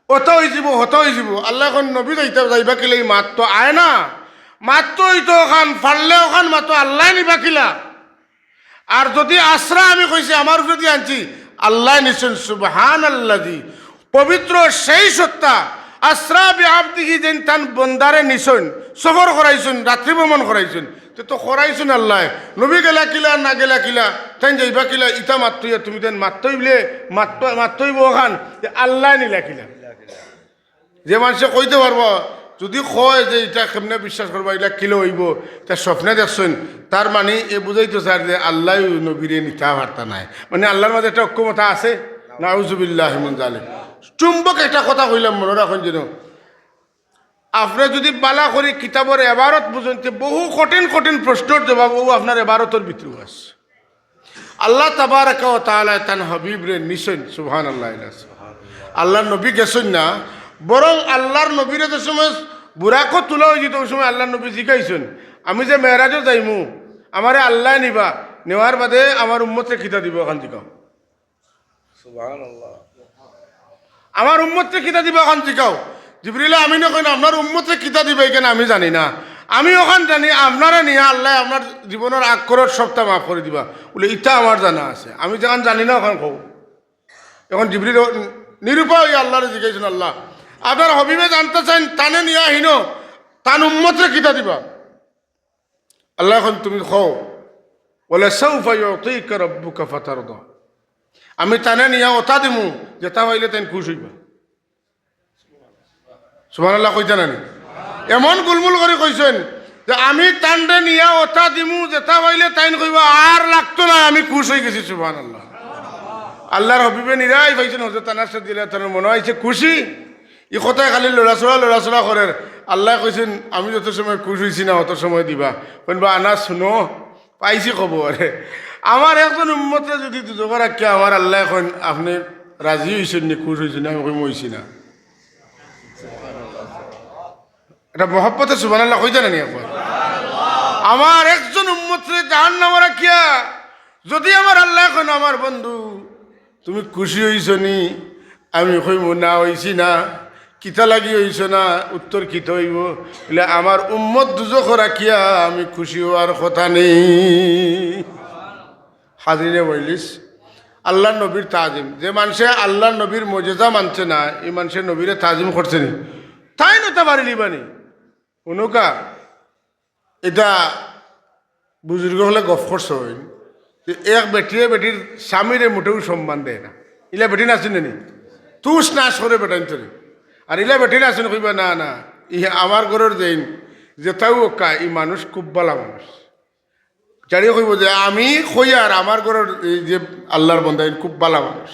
অতা অইযিবো, হতা অইযিবো। আল্লায় কইন নবী যাইতা, যাইবা কিলা, ই মাত তো আয় না। মাত তো অইতো অখান, ফাড়লে অখান মাতো, আল্লায় নিবা কিলা? আর যদি আসরা আমি কইছি, আমার উপরেদি আনছি, আল্লায় নিছইন। সুবহানাল্লাযী, পবিত্র সেই সত্তা, আসরা বিআবদিহি, যেইন তান বন্দারে নিছইন, সফর করাইছইন, রাত্রি ভ্রমণ করাইছইন, তে তো করাইছইন আল্লায়। নবী গেলা কিলা, না গেলা কিলা, তাইন যাইবা কিলা, ইতা মাততো ইয়া তুমি তাইন মাততো অইবো, মাততো, মাততো অইবো অখান, যে আল্লায় নিলা কিলা। যে মানষে কইতে পারবো, যদি কয় যে ইটা কেমনে বিশ্বাস করবা, ইলা কিলা অইবো, তা স্বপ্নে দেখছইন, তার মানে এ বুঝাইতো চার যে আল্লায় নবীরে নিতা পারতা নায়। মানে আল্লার মাঝে একটা অক্ষমতা আছে, নাউজুবিল্লাহি মিন যালিক। চুম্বক একটা কথা কইলাম, মনো রাখইন যেন। আপনে যদি বালা করি কিতাবর এবারত বুঝইন, তে বহু কঠিন কঠিন প্রশ্নর জবাব অউ আপনার এবারতর ভিতরেউ আছে। আল্লাহ তাবারাকা ওয়া তাআলায় তান হাবিবরে নিছইন, সুবহানাল্লাহ। আল্লার নবী গেছইন না, বরং আল্লার নবীরে যে সময় বুরাকো তুলা অইযিতো, অউ সময় আল্লার নবী জিকাইছইন, "আমি যে মেরাজো যাইমু, আমারে আল্লায় নিবা, নেওয়ার বাদে আমার উম্মতরে কিতা দিবা, অখান জিকাও।" সুবহানাল্লাহ। "আমার উম্মতরে কিতা দিবা, অখান জিকাও।" জিবরিলে আমিনে কইন, "আপনার উম্মতরে কিতা দিবা, ইখান আমি জানি না। আমি অখান জানি, আপনারে নিয়া আল্লায় আপনার জীবনর আগ করর সবটা মাফ করি দিবা।" বুলে, "ইতা আমার জানা আছে, আমি যেখান জানি না, অখান কও।" অখন জিবরিল নিরুপায় অইয়া আল্লারে জিকাইছইন, "আল্লাহ, আপনার হবিবে জানতা চাইন, তানে নিয়া হিনো, তান উম্মতরে কিতা দিবা?" আল্লায় কইন, "তুমি কও, ওয়ালা সাউফা ইউতিকা রাব্বুকা ফাতারদা।" আমি তানে নিয়া অতা দিমু, যেটা পাইলে তাইন খুশ অইবা। সুবহানাল্লাহ কইতা নানি? এমন গুলমুল করি কইছইন যে, "আমি তানরে নিয়া অতা দিমু, যেটা পাইলে তাইন কইবা, 'আর লাগতো নায়, আমি খুশ অইগেছি।'" সুবহানাল্লাহ। আল্লার হবিবে নিরাই পাইছইন, হজরত আনাস রাদিয়াল্লাহু তাআলা আনহুর মনো অইছে খুশি। ই কথায় খালি লড়াচড়া, লড়াচড়া করের। আল্লায় কইছইন, "আমি যত সময় খুশ অইছি না, অত সময় দিবা।" কইন, "বা আনাস, হুনো, পাইছি খবর। আমার একজন উম্মতরে যুদি দুজখো রাখিয়া আমার আল্লায় কইন, 'আপনে রাজি অইছইন নি, খুশ অইছইন নি?' আমি কইমু, 'অইছি না।'" এটা মহব্বতে সুবহানাল্লাহ কইতা নানি একবার? "আমার একজন উম্মতরে জাহান্নামো রাখিয়া যুদি আমার আল্লায় কইন, 'আমার বন্ধু, তুমি খুশি অইছো নি?' আমি কইমু, 'না, অইছি না।' 'কিতা লাগি অইছো না?' উত্তর কিতা অইবো? বুলে, "আমার উম্মত দুজখো রাখিয়া আমি খুশি অওয়ার কথা নি।" হাজিরিনে মজলিস, আল্লার নবীর তাজিম। যে মানষে আল্লার নবীর মজেজা মানছে না, ই মানষে নবীরে তাজিম করছে নি? তাইন অতা পারিলিবা নি? হুনউক্কা, ইটা বুজুর্গ অকলে গফ করছইন যে এক বেটিয়ে বেটির স্বামীরে মুটেও সম্মান দেয় না। ইলা বেটিন আছইন নি? তুস নাস করে বেটাইন্তরে। আর ইলা বেটিন আছইন, কইবা, "না, না, ই আমার ঘরর যেইন, যেতাউ অউক্কা, ই মানুষ খুব ভালা মানুষ।" যারে কইবো যে, "আমি কইয়ার আমার ঘরর এই যে আল্লার বন্দা, ইন খুব ভালা মানুষ।"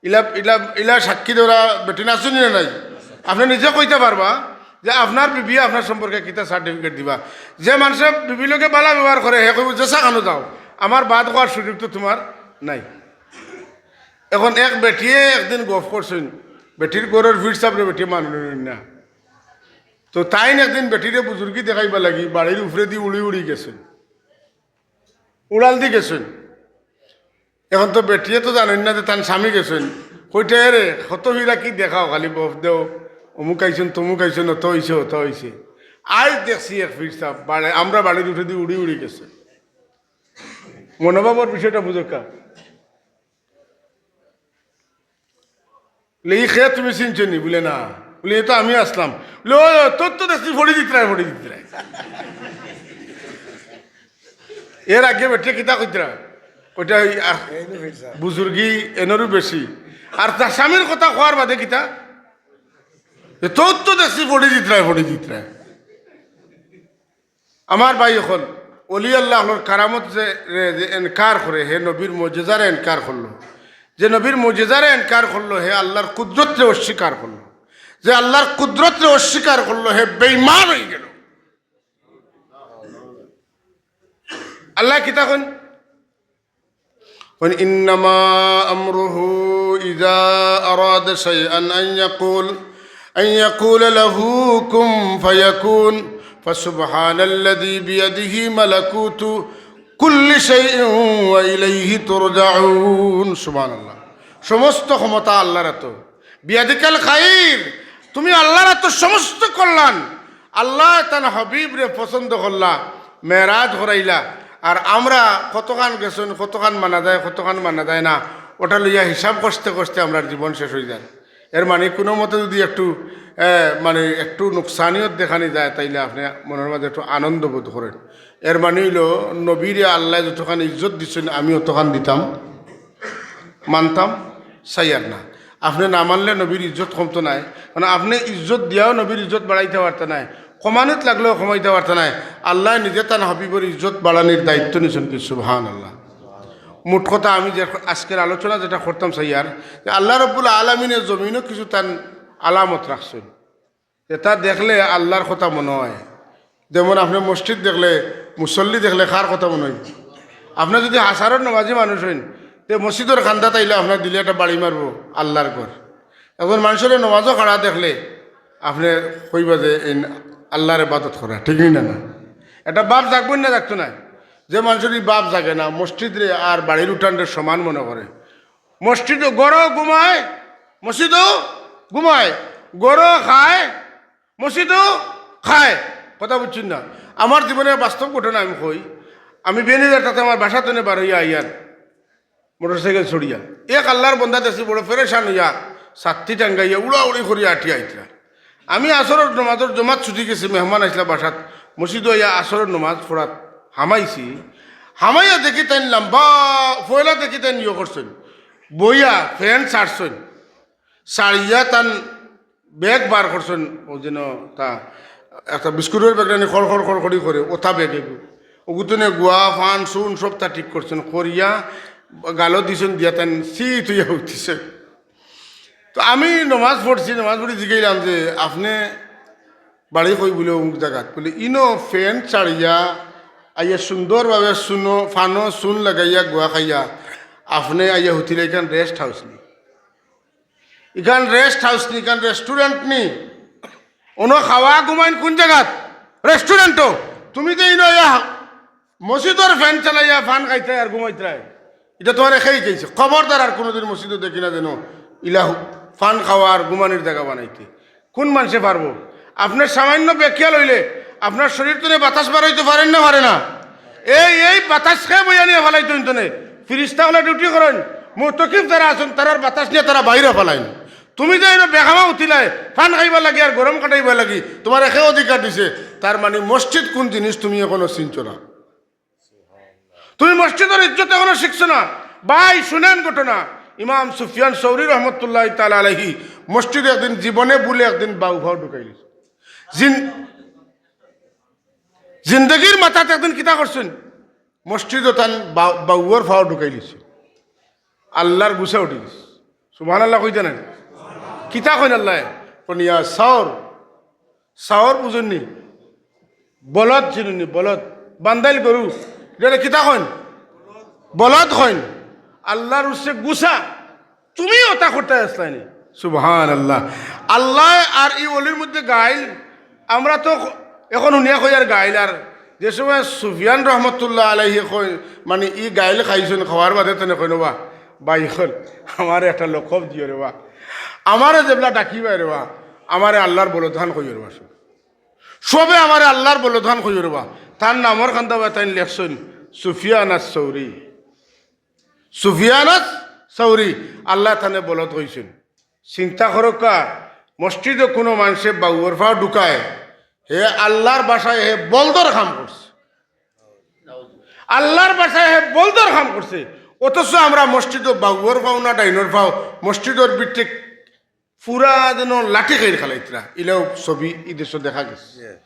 ইলা, ইলা, ইলা সাক্ষী দেওরা বেটিন আছইন নি না নাই? আপনে নিজে কইতা পারবা যে আপনার বিবিয়ে আপনার সম্পর্কে কিতা certificate দিবা। যে মানষে বিবির লগে ভালা ব্যবহার করে, হে কইবো, "যেছা খানো যাও, আমার ভাত খাওয়ার সুযোগ তো তুমার নাই।" অখন এক বেটিয়ে একদিন গফ করছইন, বেটির ঘরর ফিরসাবরে বেটিয়ে মানইন না। তো তাইন একদিন বেটিরে বুজুর্গি দেখাইবার লাগি বাড়ির উপরেদি উড়ি উড়ি গেছইন, উড়ালদি গেছইন। অখন তো বেটিয়ে তো জানইন না যে তান স্বামী গেছইন। কইতা, "এরে, কত ফিরা কি দেখাও, খালি গফ দেও, অমুক আইছইন, তমুক আইছইন, অতা অইছে, অতা অইছে।" আইজ দেখছি এক ফিরসাব বাড়ি, আমরার বাড়ির উপরেদি উড়ি উড়ি গেছে। মনোভাবর বিষয়টা বুঝউক্কা। বুলে, "ই কে, তুমি চিনছো নি?" বুলে, "না।" বুলে, "এ তো আমি আছলাম।" বুলে, "ওই, ওই, তোর তো দেখছি ফড়ি দিতরায়, ফড়ি দিতরায়।" এর আগে বেটিয়ে কিতা কইতরা? কইতা, ওই, আহ, বুজুর্গি এনরও বেশি। আর তার স্বামীর কথা কওয়ার বাদে কিতা? "এ তোর তো দেখছি ফড়ি দিতরায়, ফড়ি দিতরায়।" আমার ভাই অকল, অলি আল্লাহ অকলর কারামত যে, রে, যে এনকার করে, হে নবীর মজেজারে এনকার করলো। যে নবীর মজেজারে এনকার করলো, হে আল্লার কুদরতরে অস্বীকার করলো। যে আল্লার কুদরতরে অস্বীকার করলো, হে বেঈমান অইগেলো। আল্লায় কিতা কইন? কইন, "إنما أمره إذا أراد شيئا أن يقول، أن يقول له كن فيكون، فسبحان الذي بيده ملكوت كل شيء وإليه ترجعون।" সুবহানাল্লাহ। সমস্ত ক্ষমতা আল্লার আতো। বিয়াদিকাল খাইর, তুমি আল্লার আতো সমস্ত কল্যাণ। আল্লায় তান হাবিবরে পছন্দ করলা, মেরাজ করাইলা, আর আমরা কতখান গেছইন, কতখান মানা যায়, কতখান মানা যায় না, ওটা লইয়া হিসাব কষতে কষতে আমরার জীবন শেষ অইযায়। এর মানে কুনু মতে যুদি একটু, এ, মানে একটু নুকসানিয়ত দেখানি যায়, তাইলে আপনে মনর মাঝে একটু আনন্দ বোধ করইন। এর মানে অইলো, নবীরে আল্লায় যতখান ইজ্জত দিছইন, আমি অতখান দিতাম, মানতাম, চাইয়ার না। আপনে না মানলে নবীর ইজ্জত কমতো নায়, মানে আপনে ইজ্জত দিয়াও নবীর ইজ্জত বাড়াইতা পারতা নায়, কমানিত লাগলেও কমাইতা পারতা নায়। আল্লায় নিজে তান হাবিবর ইজ্জত বাড়ানির দায়িত্ব নিছইন কি? সুবহানাল্লাহ। মোট কথা, আমি যে আজকের আলোচনা যেটা করতাম চাইয়ার, যে আল্লাহ রাব্বুল আলামিনে জমিনো কিছু তান আলামত রাখছইন, যেটা দেখলে আল্লার কথা মনো অয়। যেমন আপনে মসজিদ দেখলে, মুসল্লি দেখলে কার কথা মনো অয়? আপনে যুদি হাছারর নমাজি মানুষ অইন, তে মসজিদর কান্দাত আইলে আপনার দিলে একটা বাড়ি মারবো আল্লার ঘর। একজন মানষরে নমাজো খাড়া দেখলে, আপনে কইবা যে এই আল্লাহর ইবাদত করা, ঠিক নি না? না, এটা বাপ জাগবো না, জাগতো না। যে মানুষের এই বাপ জাগে না, মসজিদরে আর বাড়ির উঠানরে সমান মনে করে, মসজিদও ঘরও ঘুমায়, মসজিদও ঘুমায়, ঘরও খায়, মসজিদও খায়। কথা বুঝছেন না? আমার জীবনের বাস্তব ঘটনা আমি কই। আমি বেনিজার তাতে আমার বাসা তনে বার হইয়া আইয়ার মোটরসাইকেল ছড়িয়া এক আল্লাহর বন্দা দেখছি বড় পেরেশান হইয়া ছাত্তি টাঙ্গাইয়া উড়াউড়ি করিয়া আটিয়া আইতরা। আমি আসরর নমাজর জমাত ছুটি গেছি, মেহমান আইসলা বাসাত, মসজিদও আইয়া আসরর নমাজ পড়াত হামাইছি। হামাইয়া দেখি তাইন লম্বা, পয়লা দেখি তাইন ইয়ে করছেন, বইয়া ফ্যান ছাড়ছেন, ছাড়িয়া তান ব্যাগ বার করছেন, ও যেন তা একটা বিস্কুটের ব্যাগ জানি খড় খড় খড় খড়ি করে, ওটা ব্যাগে ওগুতনে গুয়া, ফান, সুন সব তা ঠিক করছেন, করিয়া গালো দিছেন, দিয়া তান সিট হইয়া উঠছে। তো আমি নমাজ পড়ছি, নমাজ পড়ি জিগাইলাম যে, "আপনে বাড়ি কই?" বলে, "অমুক জাগাত।" বলে, "ইনো ফ্যান ছাড়িয়া আইয়া সুন্দরভাবে সুনো, ফানো সুন লাগাইয়া গুয়া খাইয়া আপনে আইয়া হুতিলা, ইখান রেস্ট হাউস নি? ইখান রেস্ট হাউস নি, ইখান রেস্টুরেন্ট নি? অনো খাওয়া ঘুমাইন কোন জাগাত? রেস্টুরেন্টও। তুমি যে ইনো আইয়া মসজিদর ফ্যান চালাইয়া ফান খাইতায় আর ঘুমাইতায়, ইটা তুমারে কে কইছে? খবরদার আর কোনোদিন মসজিদও দেখি না যেন ইলা ফান খাওয়া আর ঘুমানির জাগা বানাইতে।" কোন মানষে পারবো? আপনার সামান্য বেখেয়াল অইলে আপনার শরীর তনে বাতাস বার অইতো পারের না, পারে না? এই, এই বাতাস কে বইয়া নিয়া ফালাইতো ইন্তনে? ফিরিস্তা অকলে ডিউটি করইন, মুতকিফ যারা আছইন তারার বাতাস নিয়া তারা বাইরে ফালাইন। তুমি যে ইনো বেখামা উঠিলায়, ফান খাইবার লাগি আর গরম কাটাইবার লাগি, তুমারে কে অধিকার দিছে? তার মানে মসজিদ কোন জিনিস তুমি এখনো চিনছো না। তুমি মসজিদর ইজ্জত এখনো শিখছো না। ভাই, শুনেন ঘটনা। ইমাম সুফিয়ান সৌরি রহমতুল্লাহ তাআলা আলাইহি মসজিদে একদিন জীবনে ভুলে একদিন বাউ ফাও ঢুকাইলিছে। জিন-, জিন্দেগির মাথাত একদিন কিতা করছেন? মসজিদও তান বা-, বাউর ফাও ঢুকাইলিছে। আল্লাহর গুসা উঠি গেছে। সুবহানাল্লাহ কইতা নায়? কিতা কইন আল্লায়? কইন, "ইয়া সাওর।" সাওর বুঝইন নি? বলদ চিনইন নি? বলদ। বান্দাইল গরু। ইটারে কিতা কইন? বলদ কইন। আল্লাহর উসে গুসা। তুমি ওটা করতে আসলায় নি। সুবহানাল্লাহ। আল্লাহ আর ই অলির মধ্যে গাইল। আমরা তো এখন হুনিয়া কই আর গাইল আর। যে সময় সুফিয়ান রহমতুল্লাহ আলাইহি কই, মানে, ই গাইল খাইছইন, খাওয়ার বাদে তনে কইন, "বা, ভাই অকল, আমারে একটা লকব দিও রে বা। আমারে যেবলা ডাকিবায় রে বা, আমারে আল্লাহর বলদহান কইও রে বা।" সবে আমারে আল্লাহর বলদহান কইও রে বা। তার নামর কান্দা বা তাইন লেখছইন সুফিয়ান আস সৌরি। সুফিয়ান আস সৌরি, আল্লাহ তানে বলদ কইছইন। চিন্তা করউক্কা, মসজিদো কুনু মানষে বাউর ফাও ঢুকায়, হে আল্লাহর ভাষায় হে বলদর কাম করছে। আল্লাহর ভাষায় হে বলদর কাম করছে। অথচ আমরা মসজিদো বাউর ফাও না ডাইনর ফাও, মসজিদর ভিতরে পুরা যেন লাঠি খাইর খালাইতরা, ইলাও ছবি ই দেশো দেখা গেছে।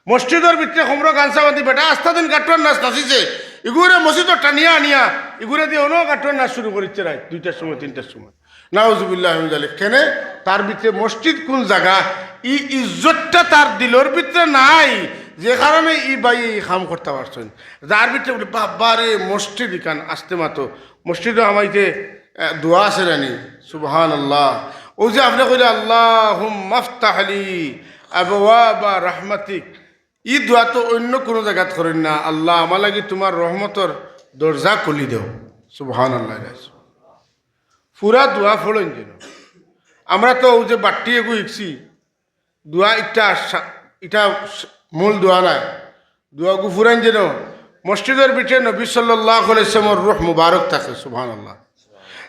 মসজিদর ভিতরে খমরো গানসা বান্ধি বেটা আস্তা দিন গাট্টুয়ার নাচ নাচিছে, ইগুরে মসজিদো টানিয়া আনিয়া ইগুরে দি অনো গাট্টুয়ার নাচ শুরু করিছে রাইত দুইটার সময়, তিনটার সময়। নাউজুবিল্লাহ মিন জালিক। কেনে? তার ভিতরে মসজিদ কুন জাগা, ই ইজ্জতটা তার দিলর ভিতরে নাই, যে কারণে ই ভাইয়ে ই কাম করতা পারছইন। যার ভিতরে বলে, "বাবা রে, মসজিদ ইখান আস্তে মাতো, মসজিদো হামাইতে, আহ, দোয়া আছে নানি?" সুবহানাল্লাহ। অউ যে আপনে কইলা, "আল্লাহুম্মা আফতাহলি আবওয়াবা রাহমাতিক", ই দোয়া তো অইন্য কুনু জাগাত করইন না, "আল্লাহ, আমার লাগি তুমার রহমতর দরজা খুলি দেও।" সুবহানাল্লাহ। পুরা দোয়া পড়ইন যেন। আমরা তো অউ যে বাট্টি এগু হিকছি, দোয়া ইটা সা-, ইটা স-, মূল দোয়া নায়। দোয়াগু ফুরাইন যেন মসজিদর ভিতরে নবী সাল্লাল্লাহু আলাইহি ওয়াসাল্লামর রূহ মুবারক থাকে, সুবহানাল্লাহ।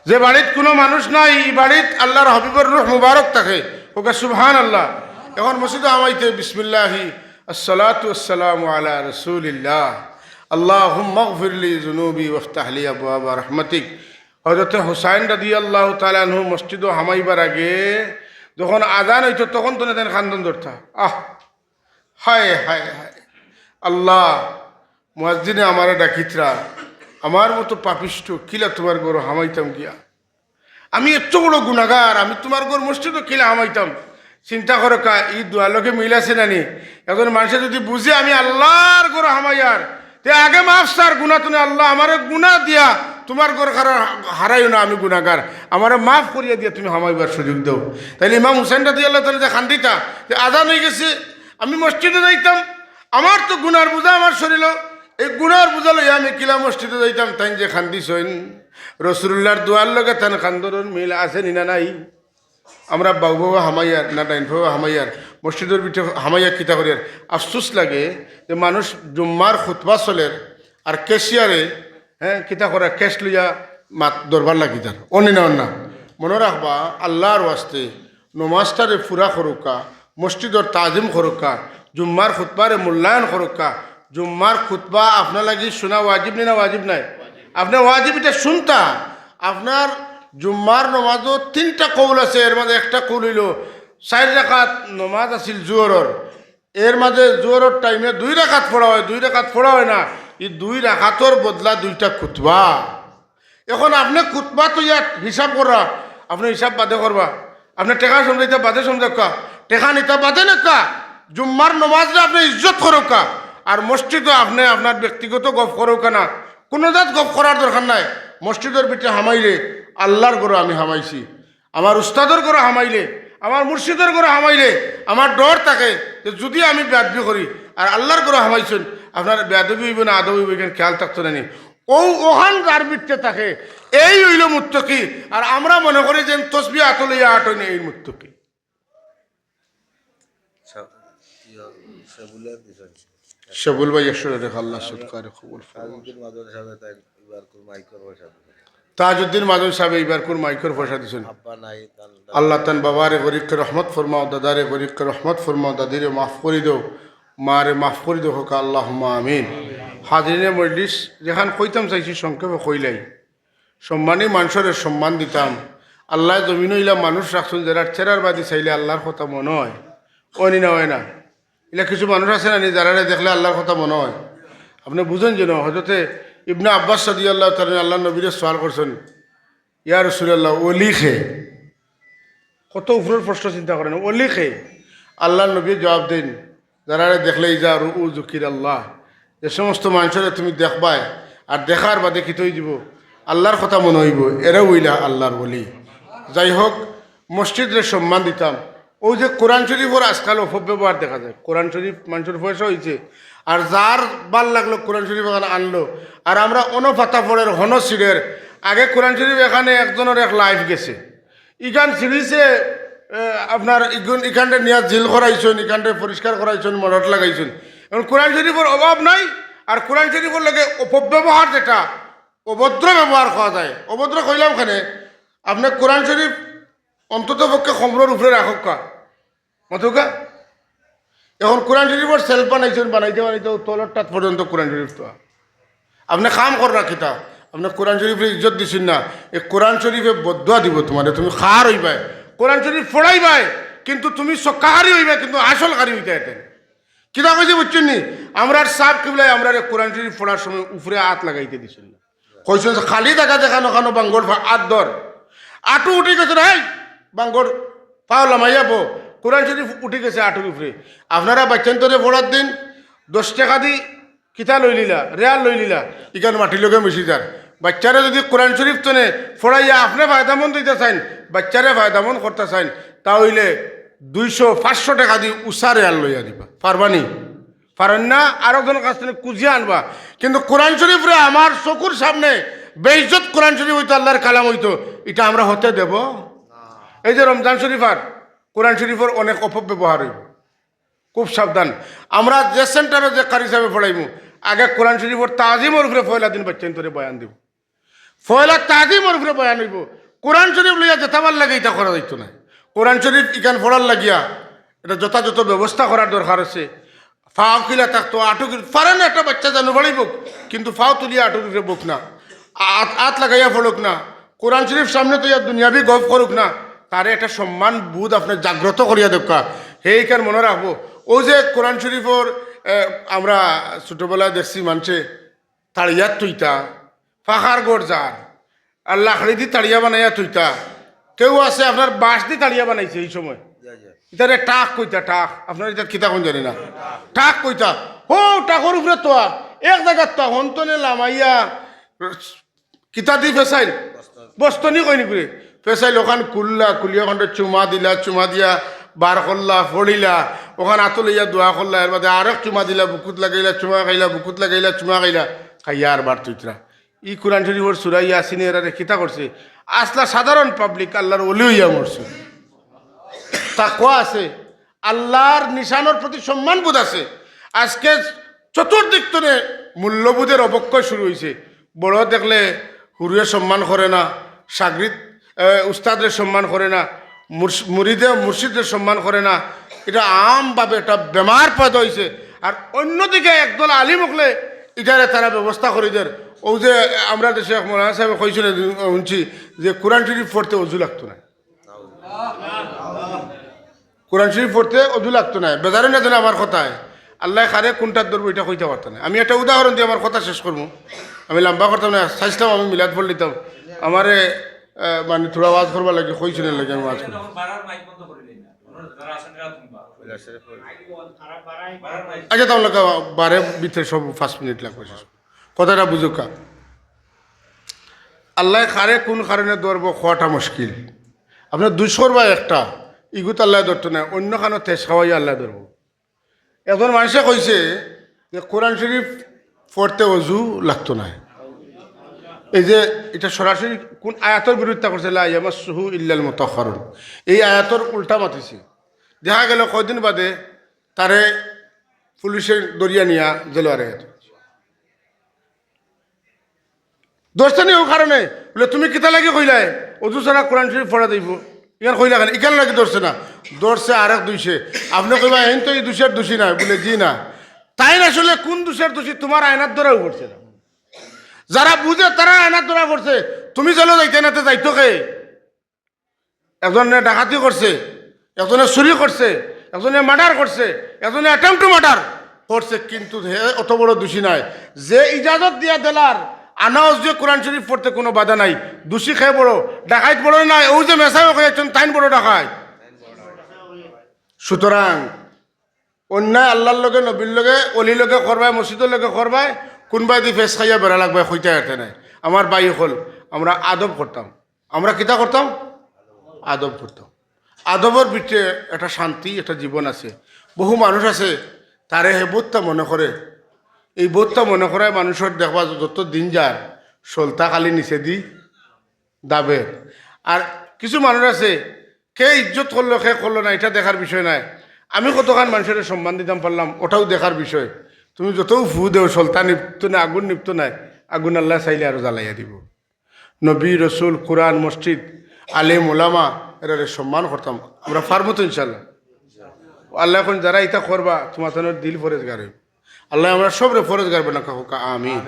যে বাড়িত কুনু মানুষ নাই, ই বাড়িত আল্লাহর হাবিবর রূহ মুবারক থাকে, কউক্কা সুবহানাল্লাহ। এখন মসজিদো হামাইতে বিসমিল্লাহি, আসসালাতু ওয়াসসালামু আলা রাসূলিল্লাহ, আল্লাহুম্মাগফিরলি যুনুবি ওয়াফতাহলি আবওয়াবা রাহমাতিক। হযরতে হুসাইন রাদিয়াল্লাহু তাআলা আনহু মসজিদো হামাইবার আগে যখন আজান অইতো, তখন তনে তাইন কান্দন ধরতা। আহ, হায়, হায়, হায়। আল্লাহ, মুয়াজ্জিনে আমারে ডাকিতরা, আমার মতো পাপিষ্ঠ, কিলা তুমার ঘরো হামাইতাম গিয়া? আমি এত বড় গুনাগার, আমি তুমার ঘর মসজিদো কিলা হামাইতাম? চিন্তা করউক্কা, ই দোয়ার লগে মিল আছে নানি? একজন মানষে যুদি বুঝে আমি আল্লাহর ঘরো হামাইয়ার, তে আগে মাফ চার গুনা তনে, "আল্লাহ, আমারে গুনা দিয়া তুমার ঘর হারা-, হারাইও না, আমি গুনাগার, আমারে মাফ করিয়া দিয়া তুমি হামাইবার সুযোগ দেও। তাইলে ইমাম হুসেন রাদিয়াল্লাহু তাআলা যে কান্দিতা, যে আজান অইগেছে, আমি মসজিদো যাইতাম, আমার তো গুনার বুঝা আমার শরীলো, এই গুনার বুঝা লইয়া আমি কিলা মসজিদো যাইতাম, তাইন যে কান্দিছইন, রাসুলুল্লাহর দোয়ার লগে তান কান্দনর মিল আছে নি না নাই? আমরা বাউ বাউ হামাইয়ার না ডাইন বাউ হামাইয়ার, মসজিদর ভিতরে হামাইয়া কিতা করিয়ার? আফসোস লাগে যে মানুষ জুম্মার খুতবা চলের আর ক্যাশিয়ারে, হ্যাঁ, কিতা করা, ক্যাশ লইয়া মাত দরবার লাগি যার। অনি না অন্না। মনো রাখবা, আল্লাহর ওয়াস্তে নমাজটারে পুরা করউক্কা, মসজিদর তাজিম করউক্কা, জুম্মার খুতবারে মূল্যায়ন করউক্কা। জুম্মার খুতবা আপনার লাগি শুনা ওয়াজিব নি না ওয়াজিব নায়? আপনে ওয়াজিব ইটা শুনতা। আপনার জুম্মার নমাজো তিনটা কৌল আছে, এর মাঝে একটা কৌল অইলো চাইর রাকাত নমাজ আছিল জোহরর, এর মাঝে জোহরর টাইমে দুই রাকাত পড়া অয়, দুই রাকাত পড়া অয় না, ই দুই রাকাতর বদলা দুইটা খুতবা। এখন আপনে খুতবা তো ইয়াত হিসাব করা, আপনে হিসাব বাদে করবা, আপনে টেকা সমঝাইতা বাদে সমঝাউক্কা, টেকা নিতা বাদে নেউক্কা, জুম্মার নমাজরে আপনে ইজ্জত করউক্কা, আর মসজিদো আপনে আপনার ব্যক্তিগত গফ করউক্কা না, কুনু জাত গফ করার দরকার নাই। মসজিদর ভিতরে হামাইলে আল্লাহর ঘরো আমি হামাইছি, আমার উস্তাদর ঘরো হামাইলে, আমার মুর্শিদর ঘরো হামাইলে আমার ডর থাকে যে যুদি আমি বেয়াদবি করি আর আল্লাহর ঘরো হামাইছইন, আপনার বেয়াদবি অইবো না আদব অইবো, ইখান খেয়াল থাকতো না নি। অউ অখান যার ভিতরে থাকে, এই অইলো মুত্তাকি। আর আমরা মনে করি যে তসবি আতো লইয়া আটইন, এই মুত্তাকি। সা-, ইয়া, সাবুলে দিছেন। সাবুল ভাই একশো টাকা আল্লাহ সৎকারে কবুল ফরমাউক। তাজউদ্দিন মাদনী সাহেব তাই এবার কোন মাইকর পয়সা দিছেন। তাজউদ্দিন মাদনী সাহেব এবার কোন মাইকর পয়সা দিছেন। আব্বা নাই, তান আল্লাহ তান বাবারে গরিবকে রহমত ফরমাও, দাদারে গরিবকে রহমত ফরমাও, দাদিরে মাফ করি দেও, মারে মাফ করি দেও, কউক্কা আল্লাহুম্মা আমিন। হাজিরিনে মজলিস, যেখান কইতাম চাইছি সংক্ষেপে কইলাই। সম্মানী মানষরে সম্মান দিতাম। আল্লায় জমিনো ইলা মানুষ রাখছইন, যেরার চেহারার বাদি চাইলে আল্লাহর কথা মনো অয়, অয়নি না অয় না? ইলা কিছু মানুষ আছে না নি, যারারে দেখলে আল্লাহর কথা মনো অয়? আপনে বুঝইন যেন, হজরতে ইবনে আব্বাস রাদিয়াল্লাহু তাআলা আল্লাহর নবীরে সওয়াল করছইন, "ইয়া রাসূলুল্লাহ, অলি কে?" কত উপরর প্রশ্ন চিন্তা করেন, "অলি কে?" আল্লাহর নবী জবাব দেইন, "যারারে দেখলে ইজা রুউ যুকিরাল্লাহ, যে সমস্ত মানষরে তুমি দেখবায়, আর দেখার বাদে কিতা অইযিবো, আল্লাহর কথা মনো অইবো, এরাউ অইলা আল্লাহর অলি।" যাই হোক, মসজিদরে সম্মান দিতাম। অউ যে কোরআন শরীফর আজকাল অপব্যবহার দেখা যায়, কোরআন শরীফ মানষর পয়সা অইছে, আর যার ভালা লাগলো কোরআন শরীফ এখান আনলো, আর আমরা অনো পাতা পড়ের, হনো ছিড়ের। আগে কোরআন শরীফ এখান একজনর এক লাইফ গেছে, ইখান ছিড়িছে, এ, আপনার ইগুন-, ইখানরে নিয়া জিল করাইছইন, ইখানরে পরিষ্কার করাইছইন, মলট লাগাইছইন। এখন কোরআন শরীফর অভাব নাই, আর কোরআন শরীফর লগে অপব্যবহার যেটা, অভদ্র ব্যবহার কওয়া যায়। অভদ্র কইলাম কেনে, আপনে কোরআন শরীফ অন্তত পক্ষে কমরর উপরে রাখউক্কা, মাতউক্কা। এখন কোরআন শরীফর সেলফ বানাইছইন, বানাইতে বানাইতে তলর টাত পর্যন্ত কোরআন শরীফ তো। আপনে কাম কররা কিতা? আপনে কোরআন শরীফরে ইজ্জত দিছইন না। এই কোরআন শরীফে বদদোয়া দিবো তুমারে, তুমি কার অইবায়। কোরআন শরীফ পড়াইবায়, কিন্তু তুমি সক্কাহারি অইবায়, কিন্তু আসল কারি অইতায় এতে। কিতা কইছি বুঝছইন নি? আমরার সাব কিবলায় আমরারে কোরআন শরীফ পড়ার সময় উপরে আত লাগাইতে দিছইন না। কইছইন যে খালি জাগা যেখানো খানো বাঙ্গর ফা-, আত ধর। আটু উঠি গেছে রে, হেই, বাঙ্গর ফাও লামাইয়া বো। কোরআন শরীফ উঠি গেছে আটুর উপরে। আপনারা বাচ্চাইন্তরে পড়ার দিন দশ টেকা দি কিতা লইলিলা, রিয়াল লইলিলা, ইখান মাটির লগে মিশি যার। বাচ্চারে যুদি কোরআন শরীফ তনে পড়াইয়া আপনে ফায়দামন্দ অইতা চাইন, বাচ্চারে ফায়দামন্দ করতা চাইন, তা অইলে দুইশো, পাঁচশো টেকা দি উষা রিয়াল লইয়া দিবা। পারবা নি? পারইন না, আরকজনর কাছ তনে খুজিয়া আনবা। কিন্তু কোরআন শরীফরে আমার চকুর সামনে বেইজ্জত কোরআন শরীফ অইতো, আল্লাহর কালাম অইতো, ইটা আমরা হতে দেব? এই যে রমজান শরীফ আর কোরআন শরীফর অনেক অপব্যবহার অইবো, খুব সাবধান। আমরা যে সেন্টারো যে কারি সাবে পড়াইমু, আগে কোরআন শরীফর তাজিমর উপরে পয়লা দিন বাচ্চাইন্তরে বয়ান দিমু। পয়লা তাজিমর উপরে বয়ান অইবো। কোরআন শরীফ লইয়া যেতা ভালা লাগে ইতা করা যাইতো নায়। কোরআন শরীফ ইখান পড়ার লাগিয়া ইটা যথাযথ ব্যবস্থা করার দরকার আছে। ফাও কিলা থাকতো, আটু কিলা, পারে না একটা বাচ্চা জানু বাড়ি বউক, কিন্তু ফাও তুলিয়া আটুর উপরে বউক না। আত, আত লাগাইয়া পড়উক না। কোরআন শরীফ সামনে থইয়া দুনিয়াবি গফ করউক না। তারে একটা সম্মান বোধ আপনে জাগ্রত করিয়া দেউক্কা। হে ইখান মনো রাখবো। অউ যে কোরআন শরীফর, এ, আমরা ছোটবেলায় দেখছি মানষে তাড়িয়াত থইতা, পাকার ঘর যার, আর লাকড়ি দি তাড়িয়া বানাইয়া থইতা। কেউ আছে আপনার বাঁশ দি তাড়িয়া বানাইছে এই সময়। ইতারে টাক কইতা, টাক। আপনারা ইতাত কিতা কইন জানি না। টাক কইতা। হো, টাকর উপরে তোয়া, এক জাগাত তোয়া, হন তনে লামাইয়া কিতা দি ফেসাইল? বস্তনি কইনি করে। ফেসাইল ওখান খুললা, খুলিয়া ওখানটা চুমা দিলা, চুমা দিয়া বার করলা, ফড়িলা, ওখান আতো লইয়া দোয়া করলা, এর বাদে আরেক চুমা দিলা, বুকুত লাগাইলা, চুমা খাইলা, বুকুত লাগাইলা, চুমা খাইলা, খাইয়া আর বার তুইতরা। ই কোরআন শরীফর সূরা ইয়াসিনে এরারে কিতা করছে? আসলা সাধারণ পাবলিক আল্লাহর ওলি হইয়া মরছে। তাকওয়া আছে, আল্লাহর নিশানর প্রতি সম্মানবোধ আছে। আজকে চতুর্দিক তনে মূল্যবোধের অবক্ষয় শুরু হইছে। বড় দেখলে হুরুয়ে সম্মান করে না, সাগরিদ, এ, উস্তাদরে সম্মান করে না, মুর্শ-, মুরিদে মুর্শিদরে সম্মান করে না। এটা আমভাবে একটা বেমার পয়দা হইছে। আর অন্যদিকে একদল আলিম অকলে ইটারে তারা ব্যবস্থা করি দের। ও যে আমরা দেশে এক মৌলানা সাহেব কইছিলেন, শুনছি যে কোরআন শরীফ পড়তে অজু লাগতো না। কোরআন শরীফ পড়তে অজু লাগতো না। বেজারে না যেন আমার কথায়। আল্লাহ কারে কোনটার ধরবো, এটা কইতে পারতো না। আমি একটা উদাহরণ দিয়ে আমার কথা শেষ করবো। আমি লম্বা করতাম না, চাইছিলাম আমি মিলাদ পড়ে দিতাম। আমারে, আহ, মানে, থোড়া ওয়াজ করবার লাগি, কইছিলেন লাগি আমি ওয়াজ করবো। আচ্ছা, তাহলে বারে ভিতরে সব পাঁচ মিনিট লাগবে শেষ। কথাটা বুঝুক্কা। আল্লাহ কারে কোন কারণে ধরবো, কওয়াটা মুশকিল। আপনার দুষ করবা একটা, ইগুত আল্লাহ ধরতো না, অন্য কানো তেজ খাওয়াই আল্লাহ ধরবো। একজন মানুষে কইছে যে কোরআন শরীফ পড়তে অজু লাগতো না। এই যে এটা সরাসরি কোন আয়াতর বিরোধিতা করছে, "লা ইয়ামাসসুহু ইল্লাল মুতাহহারুন।" এই আয়াতর উল্টা মাতিছে। দেখা গেল কয়দিন বাদে তারে পুলিশে ধরিয়া নিয়া জেলো আরে। ধরছে নি ও কারণে? বলে, "তুমি কিতা লাগি কইলায় অজু ছাড়া কোরআন শরীফ পড়া যাইবো?" ইখান কইলা কেনে? ইখান লাগি ধরছে না, ধরছে আরেক দুষে। আপনে কইবা, "এইন তো ই দুষের দুষী নায়।" বলে, "জি না।" তাইন আসলে কোন দুষের দুষী? তোমার আয়নাত ধরাও পড়ছে না। যারা বুঝে তারা আয়নাত ধরা পড়ছে, তুমি জেলো যাইতায় না, তে যাইতো কে? একজনে ডাকাতি করছে, একজনে চুরি করছে, একজনে মার্ডার করছে, একজনে অ্যাটেম্প টু মার্ডার করছে, কিন্তু হে অত বড় দুষী নায়। যে ইজাজত দিয়া দিলার আনা অজুয়ে কোরআন শরীফ পড়তে কোনো বাধা নাই, দুষী কে বড়? ডাকাইত বড় নায়? ও যে মেসাবে কইয়াছেন, তাইন বড় ডাকাইত। সুতরাং অন্যায় আল্লাহর লগে, নবীর লগে, অলির লগে করবায়, মসজিদর লগে করবায়, কোনবায়দি ফেস খাইয়া বেড়া লাগবায়, কইতায় পারতায় নায়। আমার ভাই অকল, আমরা আদব করতাম। আমরা কিতা করতাম? আদব করতাম। আদবর ভিতরে একটা শান্তি, একটা জীবন আছে। বহু মানুষ আছে, তারে হে বউত্তা মনে করে। এই বউত্তা মনে করায় মানুষর দেখবা যত দিন যার, সলতা খালি নিচেদি দাবে। আর কিছু মানুষ আছে, কে ইজ্জত করলো, কে করলো না, এটা দেখার বিষয় নায়। আমি কতখান মানুষরে সম্মান দিতাম পারলাম, ওটাও দেখার বিষয়। তুমি যতও ফু দেও, সলতা নিভতো না, আগুন নিভতো নায়, আগুন আল্লায় চাইলে আরো জ্বালাইয়া দিবো। নবী, রসুল, কোরআন, মসজিদ, আলেম, ওলামা, এরারে সম্মান করতাম। আমরা পারমু তো ইনশাআল্লাহ। আল্লায় কইন যারা ইতা করবা, তোমার তানর দিল পরেজগার অইবো। আল্লায় আমরা সবরে পরেজগার বানাউক্কা, আমিন।